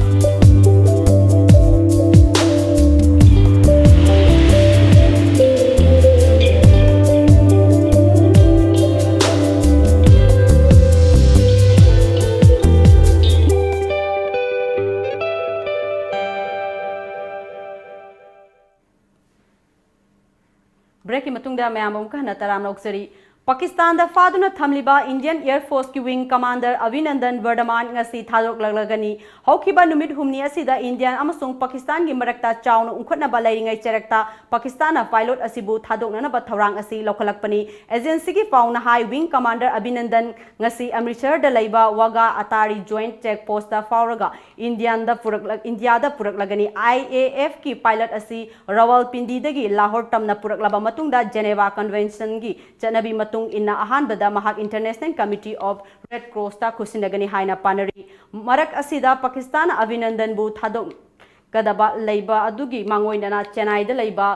Breakꯀꯤ ꯃꯇꯨꯡꯗ ꯃꯌꯥꯝ ꯑꯃꯨꯛ ꯍꯟꯅ ꯇꯔꯥꯝꯅ ꯑꯣꯛꯆꯔꯤ꯫ ꯄꯥꯀꯤꯁꯇꯥꯟꯗ ꯐꯥꯗꯨꯅ ꯊꯝꯂꯤꯕ Indian Air Forceꯀꯤ Wing Commander ꯑꯚꯤꯅꯟꯗꯟ ꯕꯔꯗꯃꯥꯟ ꯉꯁꯤ ꯊꯥꯗꯣꯛꯂꯛꯂꯒꯅꯤ꯫ ꯍꯧꯈꯤꯕ ꯅꯨꯃꯤꯠ ꯍꯨꯝꯅꯤ ꯑꯁꯤꯗ ꯏꯟꯗꯤꯌꯥ ꯑꯃꯁꯨꯡ ꯄꯥꯀꯤꯁꯇꯥꯟꯒꯤ ꯃꯔꯛꯇ ꯆꯥꯎꯅ ꯎꯪꯈꯠꯅꯕ ꯂꯩꯔꯤꯉꯩ ꯆꯔꯛꯇ ꯄꯥꯀꯤꯁꯇꯥꯟꯅ pilot ꯑꯁꯤꯕꯨ ꯊꯥꯗꯣꯛꯅꯅꯕ ꯊꯧꯔꯥꯡ ꯑꯁꯤ ꯂꯧꯈꯠꯂꯛꯄꯅꯤ꯫ Agencyꯒꯤ ꯄꯥꯎꯅ ꯍꯥꯏ, Wing Commander ꯑꯚꯤꯅꯟꯗꯟ ꯉꯁꯤ ꯑꯃ꯭ꯔꯤꯠꯁꯔꯗ ꯂꯩꯕ ꯋꯥꯒꯥ ꯑꯇꯥꯔꯤ Joint Check Postꯇ ꯐꯥꯎꯔꯒ ꯏꯟꯗꯤꯌꯥꯟꯗ ꯄꯨꯔꯛꯂ-, ꯏꯟꯗꯤꯌꯥꯗ ꯄꯨꯔꯛꯂꯒꯅꯤ꯫ IAFꯀꯤ pilot ꯑꯁꯤ ꯔꯥꯋꯜꯄꯤꯟꯗꯤꯗꯒꯤ ꯂꯥꯍꯣꯔ ꯇꯝꯅ ꯄꯨꯔꯛꯂꯕ ꯃꯇꯨꯡꯗ Geneva Conventionꯒꯤ ꯆꯠꯅꯕꯤ ꯃꯇꯨꯡ ꯏꯟꯅ ꯑꯍꯥꯟꯕꯗ ꯃꯍꯥꯛ International Committee of Red Crossꯇ ꯈꯨꯠꯁꯤꯟꯅꯒꯅꯤ ꯍꯥꯏꯅ ꯄꯥꯅꯔꯤ꯫ ꯃꯔꯛ ꯑꯁꯤꯗ ꯄꯥꯀꯤꯁꯇꯥꯟꯅ ꯑꯚꯤꯅꯟꯗꯟꯕꯨ ꯊꯥꯗꯣꯛꯀꯗꯕ ꯂꯩꯕ ꯑꯗꯨꯒꯤ ꯃꯥꯡꯑꯣꯏꯅꯅ ꯆꯦꯟꯅꯥꯏꯗ ꯂꯩꯕ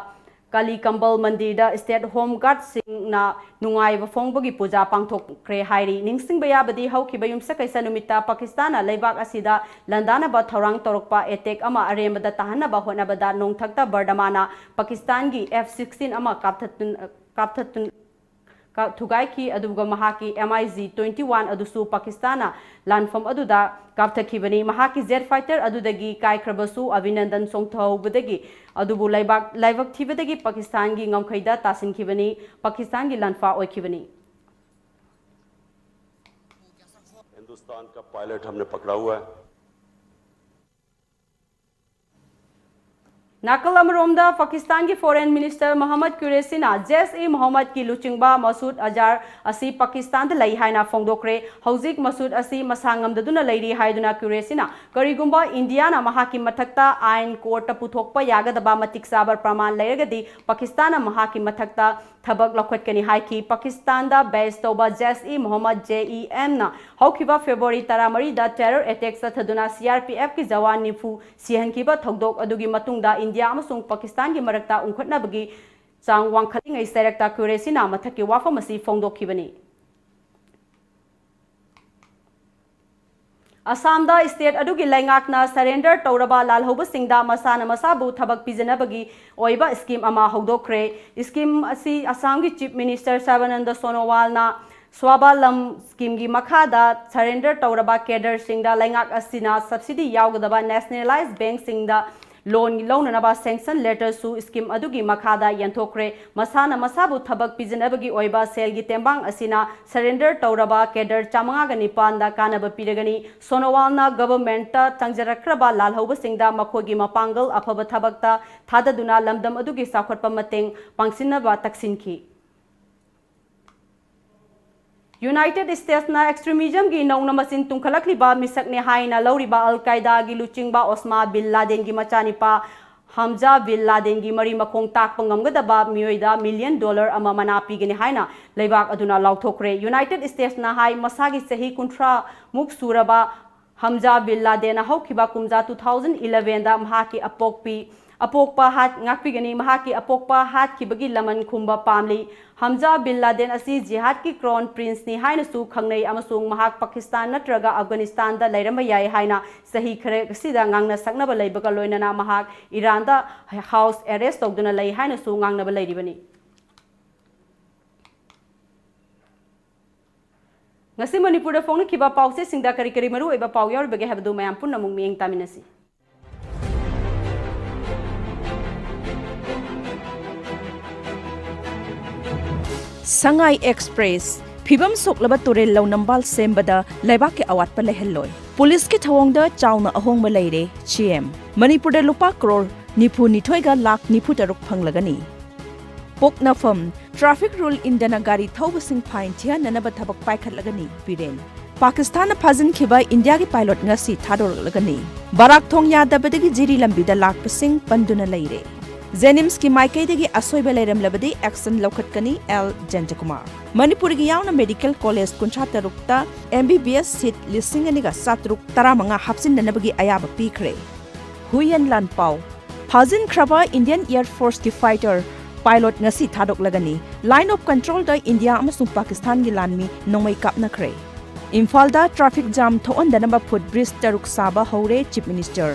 ꯀꯥꯂꯤ ꯀꯝꯕꯜ ꯃꯟꯗꯤꯔꯗ State Home Guardꯁꯤꯡꯅ ꯅꯨꯡꯉꯥꯏꯕ ꯐꯣꯡꯕꯒꯤ ꯄꯨꯖꯥ ꯄꯥꯡꯊꯣꯛꯈ꯭ꯔꯦ ꯍꯥꯏꯔꯤ꯫ ꯅꯤꯡꯁꯤꯡꯕ ꯌꯥꯕꯗꯤ ꯍꯧꯈꯤꯕ ꯌꯨꯝꯁꯀꯩꯁ ꯅꯨꯃꯤꯠꯇ ꯄꯥꯀꯤꯁꯇꯥꯟꯅ ꯂꯩꯕꯥꯛ ꯑꯁꯤꯗ ꯂꯥꯟꯗꯥꯅꯕ ꯊꯧꯔꯥꯡ ꯇꯧꯔꯛꯄ attack ꯑꯃ ꯑꯔꯦꯝꯕꯗ ꯇꯥꯍꯟꯅꯕ ꯍꯣꯠꯅꯕꯗ ꯅꯣꯡꯊꯛꯇ ꯕꯔꯗꯃꯥꯟꯅ ꯄꯥꯀꯤꯁꯇꯥꯟꯒꯤ F sixteen ꯑꯃ ꯀꯥꯞꯊꯠꯇꯨꯅ ꯀꯥꯞꯊꯠꯇꯨꯅ ꯀꯥ-, ꯊꯨꯒꯥꯏꯈꯤ, ꯑꯗꯨꯒ ꯃꯍꯥꯛꯀꯤ MiG twenty one ꯑꯗꯨꯁꯨ ꯄꯥꯀꯤꯁꯇꯥꯟꯅ ꯂꯥꯟꯐꯝ ꯑꯗꯨꯗ ꯀꯥꯞꯊꯠꯈꯤꯕꯅꯤ꯫ ꯃꯍꯥꯛꯀꯤ jet fighter ꯑꯗꯨꯗꯒꯤ ꯀꯥꯏꯈ꯭ꯔꯕꯁꯨ ꯑꯚꯤꯅꯟꯗꯟ ꯆꯣꯡꯊꯍꯧꯕꯗꯒꯤ ꯑꯗꯨꯕꯨ ꯂꯩꯕꯥꯛ, ꯂꯥꯏꯕꯛ ꯊꯤꯕꯗꯒꯤ ꯄꯥꯀꯤꯁꯇꯥꯟꯒꯤ ꯉꯝꯈꯩꯗ ꯇꯥꯁꯤꯟꯈꯤꯕꯅꯤ, ꯄꯥꯀꯤꯁꯇꯥꯟꯒꯤ ꯂꯥꯟꯐꯥ ꯑꯣꯏꯈꯤꯕꯅꯤ꯫ हिंदुस्तान का पायलट हमने पकड़ा हुआ है। ꯅꯥꯀꯜ ꯑꯃꯔꯣꯝꯗ, ꯄꯥꯀꯤꯁꯇꯥꯟꯒꯤ Foreign Minister ꯃꯣꯍꯝꯃꯗ ꯀꯨꯔꯦꯁꯤꯅ ꯖꯩꯁ-ꯏ-ꯃꯣꯍꯝꯃꯗꯀꯤ ꯂꯨꯆꯤꯡꯕ ꯃꯁꯨꯗ ꯑꯖꯍꯔ ꯑꯁꯤ ꯄꯥꯀꯤꯁꯇꯥꯟꯗ ꯂꯩ ꯍꯥꯏꯅ ꯐꯣꯡꯗꯣꯛꯈ꯭ꯔꯦ꯫ ꯍꯧꯖꯤꯛ ꯃꯁꯨꯗ ꯑꯁꯤ ꯃꯁꯥ ꯉꯝꯗꯗꯨꯅ ꯂꯩꯔꯤ ꯍꯥꯏꯗꯨꯅ ꯀꯨꯔꯦꯁꯤꯅ, ꯀꯔꯤꯒꯨꯝꯕ ꯏꯟꯗꯤꯌꯥꯅ ꯃꯍꯥꯛꯀꯤ ꯃꯊꯛꯇ ꯑꯥꯏꯟ ꯀꯣꯔꯠꯇ ꯄꯨꯊꯣꯛꯄ ꯌꯥꯒꯗꯕ ꯃꯇꯤꯛ ꯆꯥꯕ ꯄ꯭ꯔꯃꯥꯟ ꯂꯩꯔꯒꯗꯤ ꯄꯥꯀꯤꯁꯇꯥꯟꯅ ꯃꯍꯥꯛꯀꯤ ꯃꯊꯛꯇ ꯊꯕꯛ ꯂꯧꯈꯠꯀꯅꯤ ꯍꯥꯏꯈꯤ꯫ ꯄꯥꯀꯤꯁꯇꯥꯟꯗ ꯕꯦꯁ ꯇꯧꯕ ꯖꯩꯁ-ꯏ-ꯃꯣꯍꯝꯃꯗ, ꯖꯦ ꯏ ꯑꯦꯝꯅ ꯍꯧꯈꯤꯕ February ꯇꯔꯥꯃꯔꯤꯗ terror attack ꯆꯠꯊꯗꯨꯅ C R P ꯑꯦꯐꯀꯤ Jawan ꯅꯤꯐꯨ ꯁꯤꯍꯟꯈꯤꯕ ꯊꯧꯗꯣꯛ ꯑꯗꯨꯒꯤ ꯃꯇꯨꯡꯗ ꯏꯟꯗꯤꯌꯥ ꯑꯃꯁꯨꯡ ꯄꯥꯀꯤꯁꯇꯥꯟꯒꯤ ꯃꯔꯛꯇ ꯎꯪꯈꯠꯅꯕꯒꯤ ꯆꯥꯡ ꯋꯥꯡꯈꯠꯂꯤꯉꯩ ꯆꯩꯔꯛꯇ ꯀꯨꯔꯦꯁꯤꯅ ꯃꯊꯛꯀꯤ ꯋꯥꯐꯝ ꯑꯁꯤ ꯐꯣꯡꯗꯣꯛꯈꯤꯕꯅꯤ꯫ ꯑꯁꯥꯝꯗ ꯁ꯭ꯇꯦꯠ ꯑꯗꯨꯒꯤ ꯂꯩꯉꯥꯛꯅ ꯁꯔꯦꯟꯗꯔ ꯇꯧꯔꯕ ꯂꯥꯜꯍꯧꯕꯁꯤꯡꯗ ꯃꯁꯥꯅ ꯃꯁꯥꯕꯨ ꯊꯕꯛ ꯄꯤꯖꯅꯕꯒꯤ ꯑꯣꯏꯕ ꯁ꯭ꯀꯤꯝ ꯑꯃ ꯍꯧꯗꯣꯛꯈ꯭ꯔꯦ꯫ ꯁ꯭ꯀꯤꯝ ꯑꯁꯤ ꯑꯁꯥꯝꯒꯤ ꯆꯤꯐ ꯃꯤꯅꯤꯁꯇꯔ ꯁꯔꯕꯥꯅꯟꯗ ꯁꯣꯅꯣꯋꯥꯜꯅ ꯁ꯭ꯋꯥꯕꯥꯂꯝ ꯁ꯭ꯀꯤꯝꯒꯤ ꯃꯈꯥꯗ ꯁꯔꯦꯟꯗꯔ ꯇꯧꯔꯕ ꯀꯦꯗꯔꯁꯤꯡꯗ ꯂꯩꯉꯥꯛ ꯑꯁꯤꯅ ꯁꯕꯁꯤꯗꯤ ꯌꯥꯎꯒꯗꯕ ꯅꯦꯁꯅꯦꯂꯥꯏꯖ ꯕꯦꯡꯛꯁꯤꯡꯗ ꯂꯣꯟ ꯂꯧꯅꯅꯕ ꯁꯦꯡꯁꯟ ꯂꯦꯇꯔꯁꯨ ꯁ꯭ꯀꯤꯝ ꯑꯗꯨꯒꯤ ꯃꯈꯥꯗ ꯌꯦꯟꯊꯣꯛꯈ꯭ꯔꯦ꯫ ꯃꯁꯥꯅ ꯃꯁꯥꯕꯨ ꯊꯕꯛ ꯄꯤꯖꯅꯕꯒꯤ ꯑꯣꯏꯕ ꯁꯦꯜꯒꯤ ꯇꯦꯡꯕꯥꯡ ꯑꯁꯤꯅ ꯁꯔꯦꯟꯗꯔ ꯇꯧꯔꯕ ꯀꯦꯗꯔ ꯆꯥꯃꯉꯥꯒ ꯅꯤꯄꯥꯟꯗ ꯀꯥꯟꯅꯕ ꯄꯤꯔꯒꯅꯤ꯫ ꯁꯣꯅꯣꯋꯥꯜꯅ ꯒꯚꯔꯟꯃꯦꯟꯠꯇ ꯆꯪꯖꯔꯛꯈ꯭ꯔꯕ ꯂꯥꯜꯍꯧꯕꯁꯤꯡꯗ ꯃꯈꯣꯏꯒꯤ ꯃꯄꯥꯡꯒꯜ ꯑꯐꯕ ꯊꯕꯛꯇ ꯊꯥꯗꯗꯨꯅ ꯂꯝꯗꯝ ꯑꯗꯨꯒꯤ ꯆꯥꯎꯈꯠꯄ ꯃꯇꯦꯡ ꯄꯥꯡꯁꯤꯟꯅꯕ ꯇꯛꯁꯤꯟꯈꯤ꯫ ꯌꯨꯅꯥꯏꯇꯦꯗ ꯁ꯭ꯇꯦꯠꯁꯅ ꯑꯦꯛꯁꯇ꯭ꯔꯤꯃꯤꯖꯝꯒꯤ ꯅꯧꯅ ꯃꯆꯤꯟ ꯇꯨꯝꯈꯠꯂꯛꯂꯤꯕ ꯃꯤꯁꯛꯅꯤ ꯍꯥꯏꯅ ꯂꯧꯔꯤꯕ ꯑꯜ ꯀꯥꯏꯗꯥꯒꯤ ꯂꯨꯆꯤꯡꯕ ꯑꯣꯁꯃꯥ ꯕꯤꯟ ꯂꯥꯗꯦꯟꯒꯤ ꯃꯆꯥꯅꯤꯄꯥ ꯍꯝꯖꯥ ꯕꯤꯟ ꯂꯥꯗꯦꯟꯒꯤ ꯃꯔꯤ ꯃꯈꯣꯡ ꯇꯥꯛꯄ ꯉꯝꯒꯗꯕ ꯃꯤꯑꯣꯏꯗ ꯃꯤꯂꯤꯌꯟ ꯗꯣꯂꯔ ꯑꯃ ꯃꯅꯥ ꯄꯤꯒꯅꯤ ꯍꯥꯏꯅ ꯂꯩꯕꯥꯛ ꯑꯗꯨꯅ ꯂꯥꯎꯊꯣꯛꯈ꯭ꯔꯦ꯫ ꯌꯨꯅꯥꯏꯇꯦꯗ ꯁ꯭ꯇꯦꯠꯁꯅ ꯍꯥꯏ, ꯃꯁꯥꯒꯤ ꯆꯍꯤ ꯀꯨꯟꯊ꯭ꯔꯥ ꯃꯨꯛ ꯁꯨꯔꯕ ꯍꯝꯖꯥ ꯕꯤꯟ ꯂꯥꯗꯦꯟꯅ ꯍꯧꯈꯤꯕ ꯀꯨꯝꯖꯥ two thousand elevenꯗ ꯃꯍꯥꯛꯀꯤ ꯑꯄꯣꯛꯄꯤ, ꯑꯄꯣꯛꯄ ꯍꯥꯠ-, ꯉꯥꯛꯄꯤꯒꯅꯤ, ꯃꯍꯥꯛꯀꯤ ꯑꯄꯣꯛꯄ ꯍꯥꯠꯈꯤꯕꯒꯤ ꯂꯃꯟ ꯈꯨꯝꯕ ꯄꯥꯝꯂꯤ꯫ ꯍꯝꯖꯥ ꯕꯤꯟ ꯂꯥꯗꯦꯟ ꯑꯁꯤ ꯖꯤꯍꯥꯗꯀꯤ ꯀ꯭ꯔꯥꯎꯟ ꯄ꯭ꯔꯤꯟꯁꯅꯤ ꯍꯥꯏꯅꯁꯨ ꯈꯪꯅꯩ ꯑꯃꯁꯨꯡ ꯃꯍꯥꯛ ꯄꯥꯀꯤꯁꯇꯥꯟ ꯅꯠꯇ꯭ꯔꯒ ꯑꯐꯒꯥꯅꯤꯁꯇꯥꯟꯗ ꯂꯩꯔꯝꯕ ꯌꯥꯏ ꯍꯥꯏꯅ ꯆꯍꯤ ꯈꯔ ꯑꯁꯤꯗ ꯉꯥꯡꯅ ꯁꯛꯅꯕ ꯂꯩꯕꯒ ꯂꯣꯏꯅꯅ ꯃꯍꯥꯛ ꯏꯔꯥꯟꯗ ꯍꯥꯎꯁ ꯑꯦꯔꯦꯁ ꯇꯧꯗꯨꯅ ꯂꯩ ꯍꯥꯏꯅꯁꯨ ꯉꯥꯡꯅꯕ ꯂꯩꯔꯤꯕꯅꯤ꯫ ꯉꯁꯤ ꯃꯅꯤꯄꯨꯔꯗ ꯐꯣꯡꯂꯛꯈꯤꯕ ꯄꯥꯎꯆꯦꯁꯤꯡꯗ ꯀꯔꯤ ꯀꯔꯤ ꯃꯔꯨꯑꯣꯏꯕ ꯄꯥꯎ ꯌꯥꯎꯔꯤꯕꯒꯦ ꯍꯥꯏꯕꯗꯨ ꯃꯌꯥꯝ ꯄꯨꯟꯅ ꯑꯃꯨꯛ ꯃꯤꯠꯌꯦꯡ ꯇꯥꯃꯤꯟꯅꯁꯤ꯫ ꯁꯉꯥꯏ ꯑꯦꯛꯁꯄ꯭ꯔꯦꯁ, ꯐꯤꯕꯝ ꯁꯣꯛꯂꯕ ꯇꯨꯔꯦꯜ ꯂꯧꯅꯝꯕꯥꯜ ꯁꯦꯝꯕꯗ ꯂꯩꯕꯥꯛꯀꯤ ꯑꯋꯥꯠꯄ ꯂꯩꯍꯜꯂꯣꯏ꯫ ꯄꯨꯂꯤꯁꯀꯤ ꯊꯧꯑꯣꯡꯗ ꯆꯥꯎꯅ ꯑꯍꯣꯡꯕ ꯂꯩꯔꯦ, ꯁꯤ ꯑꯦꯝ꯫ ꯃꯅꯤꯄꯨꯔꯗ ꯂꯨꯄꯥ ꯀ꯭ꯔꯣꯔ ꯅꯤꯐꯨ ꯅꯤꯊꯣꯏꯒ ꯂꯥꯈ ꯅꯤꯐꯨ ꯇꯔꯨꯛ ꯐꯪꯂꯒꯅꯤ꯫ ꯄꯣꯛꯅꯐꯝ, traffic rule ꯏꯟꯗꯅ ꯒꯥꯔꯤ ꯊꯧꯕꯁꯤꯡ fine ꯊꯤꯍꯟꯅꯅꯕ ꯊꯕꯛ ꯄꯥꯏꯈꯠꯂꯒꯅꯤ ꯕꯤꯔꯦꯟ꯫ ꯄꯥꯀꯤꯁꯇꯥꯟꯅ ꯐꯥꯖꯤꯟꯈꯤꯕ ꯏꯟꯗꯤꯌꯥꯒꯤ pilot ꯉꯁꯤ ꯊꯥꯗꯣꯔꯛꯂꯒꯅꯤ꯫ ꯕꯔꯥꯛ ꯊꯣꯡ ꯌꯥꯗꯕꯗꯒꯤ ꯖꯤꯔꯤ ꯂꯝꯕꯤꯗ ꯂꯥꯛꯄꯁꯤꯡ ꯄꯟꯗꯨꯅ ꯂꯩꯔꯦ꯫ JNIMSꯀꯤ ꯃꯥꯏꯀꯩꯗꯒꯤ ꯑꯁꯣꯏꯕ ꯂꯩꯔꯝꯂꯕꯗꯤ action ꯂꯧꯈꯠꯀꯅꯤ, ꯑꯦꯜ ꯖꯌꯟꯇꯀꯨꯃꯥꯔ꯫ ꯃꯅꯤꯄꯨꯔꯒꯤ ꯌꯥꯎꯅ medical college ꯀꯨꯟꯊ꯭ꯔꯥ ꯇꯔꯨꯛꯇ MBBS seat ꯂꯤꯁꯤꯡ ꯑꯅꯤꯒ ꯆꯥꯇ꯭ꯔꯨꯛ ꯇꯔꯥꯃꯉꯥ ꯍꯥꯞꯆꯤꯟꯅꯅꯕꯒꯤ ꯑꯌꯥꯕ ꯄꯤꯈ꯭ꯔꯦ꯫ ꯍꯨꯏꯌꯦꯟ ꯂꯥꯟꯄꯥꯎ꯫ ꯐꯥꯖꯤꯟꯈ꯭ꯔꯕ Indian Air Forceꯀꯤ fighter pilot ꯉꯁꯤ ꯊꯥꯗꯣꯛꯂꯒꯅꯤ꯫ Line of controlꯗ ꯏꯟꯗꯤꯌꯥ ꯑꯃꯁꯨꯡ ꯄꯥꯀꯤꯁꯇꯥꯟꯒꯤ ꯂꯥꯟꯃꯤ ꯅꯣꯡꯃꯩ ꯀꯥꯞꯅꯈ꯭ꯔꯦ꯫ ꯏꯝꯐꯥꯜꯗ traffic jam ꯊꯣꯛꯍꯟꯗꯅꯕ footbridge ꯇꯔꯨꯛ ꯁꯥꯕ ꯍꯧꯔꯦ, Chief Minister꯫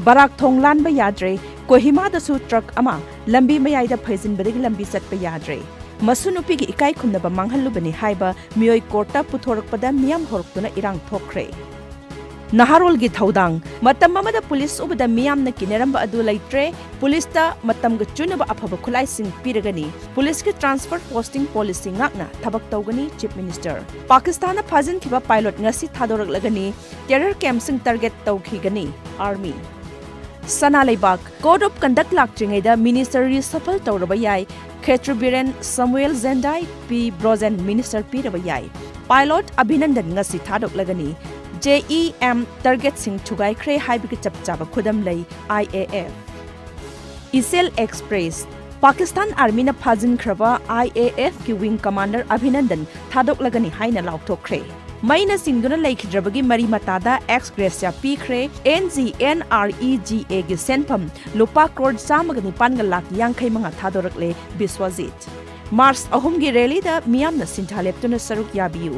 ꯕꯔꯥꯛ ꯊꯣꯡ ꯂꯥꯟꯕ ꯌꯥꯗ꯭ꯔꯦ꯫ ꯀꯣꯍꯤꯃꯥꯗꯁꯨ truck ꯑꯃ ꯂꯝꯕꯤ ꯃꯌꯥꯏꯗ ꯐꯩꯖꯤꯟꯕꯗꯒꯤ ꯂꯝꯕꯤ ꯆꯠꯄ ꯌꯥꯗ꯭ꯔꯦ꯫ ꯃꯁꯨ ꯅꯨꯄꯤꯒꯤ ꯏꯀꯥꯏ ꯈꯨꯝꯅꯕ ꯃꯥꯡꯍꯜꯂꯨꯕꯅꯤ ꯍꯥꯏꯕ ꯃꯤꯑꯣꯏ courtꯇ ꯄꯨꯊꯣꯔꯛꯄꯗ ꯃꯤꯌꯥꯝ ꯍꯧꯔꯛꯇꯨꯅ ꯏꯔꯥꯡ ꯊꯣꯛꯈ꯭ꯔꯦ꯫ ꯅꯍꯥꯔꯣꯜꯒꯤ ꯊꯧꯗꯥꯡ꯫ ꯃꯇꯝ ꯑꯃꯗ police ꯎꯕꯗ ꯃꯤꯌꯥꯝꯅ ꯀꯤꯅꯔꯝꯕ ꯑꯗꯨ ꯂꯩꯇ꯭ꯔꯦ꯫ Policeꯇ ꯃꯇꯝꯒ ꯆꯨꯅꯕ ꯑꯐꯕ ꯈꯨꯠꯂꯥꯏꯁꯤꯡ ꯄꯤꯔꯒꯅꯤ꯫ Policeꯀꯤ transfer posting policy ꯉꯥꯛꯅ ꯊꯕꯛ ꯇꯧꯒꯅꯤ, Chief Minister꯫ ꯄꯥꯀꯤꯁꯇꯥꯟꯅ ꯐꯥꯖꯤꯟꯈꯤꯕ pilot ꯉꯁꯤ ꯊꯥꯗꯣꯔꯛꯂꯒꯅꯤ꯫ Terror campꯁꯤꯡ target ꯇꯧꯈꯤꯒꯅꯤ, Army꯫ ꯁꯅꯥ ꯂꯩꯕꯥꯛ꯫ Code of conduct ꯂꯥꯛꯇ꯭ꯔꯤꯉꯩꯗ minister reshuffle ꯇꯧꯔꯕ ꯌꯥꯏ꯫ ꯈꯦꯇ꯭ꯔꯤ ꯕꯤꯔꯦꯟ ꯁꯃꯨꯑꯦꯜ ꯖꯦꯟꯗꯥꯏ, ꯄꯤ ꯕ꯭ꯔꯣꯖꯦꯟ minister ꯄꯤꯔꯕ ꯌꯥꯏ꯫ Pilot ꯑꯚꯤꯅꯟꯗꯟ ꯉꯁꯤ ꯊꯥꯗꯣꯛꯂꯒꯅꯤ꯫ JEM targetꯁꯤꯡ ꯊꯨꯒꯥꯏꯈ꯭ꯔꯦ ꯍꯥꯏꯕꯒꯤ ꯆꯞ ꯆꯥꯕ ꯈꯨꯗꯝ ꯂꯩ, IAF꯫ ꯏꯆꯦꯜ Express꯫ ꯄꯥꯀꯤꯁꯇꯥꯟ Armyꯅ ꯐꯥꯖꯤꯟꯈ꯭ꯔꯕ IAFꯀꯤ wing commander ꯑꯚꯤꯅꯟꯗꯟ ꯊꯥꯗꯣꯛꯂꯒꯅꯤ ꯍꯥꯏꯅ ꯂꯥꯎꯊꯣꯛꯈ꯭ꯔꯦ꯫ ꯃꯩꯅ ꯆꯤꯡꯗꯨꯅ ꯂꯩꯈꯤꯗ꯭ꯔꯕꯒꯤ ꯃꯔꯤ ꯃꯇꯥꯗ ex gratia ꯄꯤꯈ꯭ꯔꯦ꯫ NGNREGAꯒꯤ ꯁꯦꯟꯐꯝ ꯂꯨꯄꯥ ꯀ꯭ꯔꯣꯔ ꯆꯥꯝꯃꯒ ꯅꯤꯄꯥꯟꯒ ꯂꯥꯈ ꯌꯥꯡꯈꯩ ꯃꯉꯥ ꯊꯥꯗꯣꯔꯛꯂꯦ ꯕꯤꯁ꯭ꯋꯖꯤꯠ꯫ March ꯑꯍꯨꯝꯒꯤ rallyꯗ ꯃꯤꯌꯥꯝꯅ ꯁꯤꯟꯊꯥ ꯂꯦꯞꯇꯨꯅ ꯁꯔꯨꯛ ꯌꯥꯕꯤꯌꯨ꯫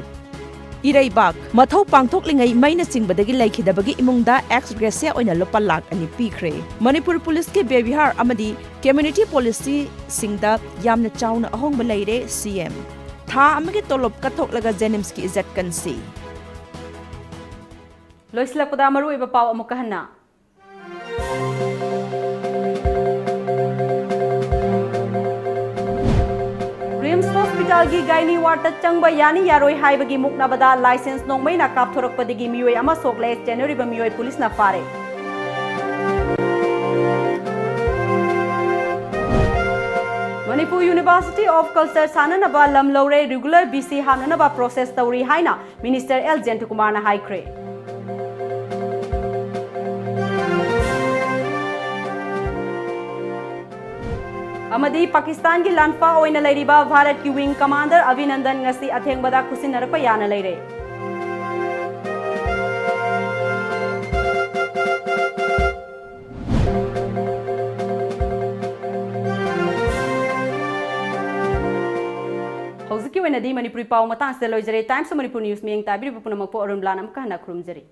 ꯏꯔꯩꯕꯥꯛ꯫ ꯃꯊꯧ ꯄꯥꯡꯊꯣꯛꯂꯤꯉꯩ ꯃꯩꯅ ꯆꯤꯡꯕꯗꯒꯤ ꯂꯩꯈꯤꯗꯕꯒꯤ ꯏꯃꯨꯡꯗ ex gratia ꯑꯣꯏꯅ ꯂꯨꯄꯥ ꯂꯥꯈ ꯑꯅꯤ ꯄꯤꯈ꯭ꯔꯦ꯫ ꯃꯅꯤꯄꯨꯔ Policeꯀꯤ ꯕꯦꯕꯤꯍꯥꯔ ꯑꯃꯗꯤ community policyꯁꯤꯡꯗ ꯌꯥꯝꯅ ꯆꯥꯎꯅ ꯑꯍꯣꯡꯕ ꯂꯩꯔꯦ, CM꯫ ꯊꯥ ꯑꯃꯒꯤ ꯇꯣꯂꯣꯞ ꯀꯠꯊꯣꯛꯂꯒ JNIMSꯀꯤ ꯏꯖꯠ ꯀꯟꯁꯤ꯫ ꯂꯣꯏꯁꯤꯜꯂꯛꯄꯗ ꯃꯔꯨꯑꯣꯏꯕ ꯄꯥꯎ ꯑꯃꯨꯛꯀ ꯍꯟꯅ꯫ RIMS Hospitalꯒꯤ gynae wardꯇ ꯆꯪꯕ ꯌꯥꯅꯤ ꯌꯥꯔꯣꯏ ꯍꯥꯏꯕꯒꯤ ꯃꯨꯛꯅꯕꯗ licence ꯅꯣꯡꯃꯩꯅ ꯀꯥꯞꯊꯣꯔꯛꯄꯗꯒꯤ ꯃꯤꯑꯣꯏ ꯑꯃ ꯁꯣꯛꯂꯦ, ꯆꯦꯟꯅꯔꯤꯕ ꯃꯤꯑꯣꯏ policeꯅ ꯐꯥꯔꯦ꯫ ꯃꯅꯤꯄꯨꯔ University of Culture ꯁꯥꯟꯅꯅꯕ ꯂꯝ ꯂꯧꯔꯦ, regular B C ꯍꯥꯞꯅꯅꯕ process ꯇꯧꯔꯤ ꯍꯥꯏꯅ Minister L ꯖꯌꯟꯇꯀꯨꯃꯥꯔꯅ ꯍꯥꯏꯈ꯭ꯔꯦ꯫ ꯑꯃꯗꯤ ꯄꯥꯀꯤꯁꯇꯥꯟꯒꯤ ꯂꯥꯟꯐꯥ ꯑꯣꯏꯅ ꯂꯩꯔꯤꯕ ꯚꯥꯔꯠꯀꯤ wing commander ꯑꯚꯤꯅꯟꯗꯟ ꯉꯁꯤ ꯑꯊꯦꯡꯕꯗ ꯈꯨꯠꯁꯤꯟꯅꯔꯛꯄ ꯌꯥꯅ ꯂꯩꯔꯦ꯫ ꯍꯧꯖꯤꯛꯀꯤ ꯑꯣꯏꯅꯗꯤ ꯃꯅꯤꯄꯨꯔꯤ ꯄꯥꯎ ꯃꯇꯥꯡꯁꯤꯗ ꯂꯣꯏꯖꯔꯦ꯫ Times of Manipur News ꯃꯤꯠꯌꯦꯡ ꯇꯥꯕꯤꯔꯤꯕ ꯄꯨꯝꯅꯃꯛꯄꯨ ꯑꯔꯨꯟ ꯕ꯭ꯂꯥꯟ ꯑꯃꯨꯛꯀ ꯍꯟꯅ ꯈꯨꯔꯨꯝꯖꯔꯤ꯫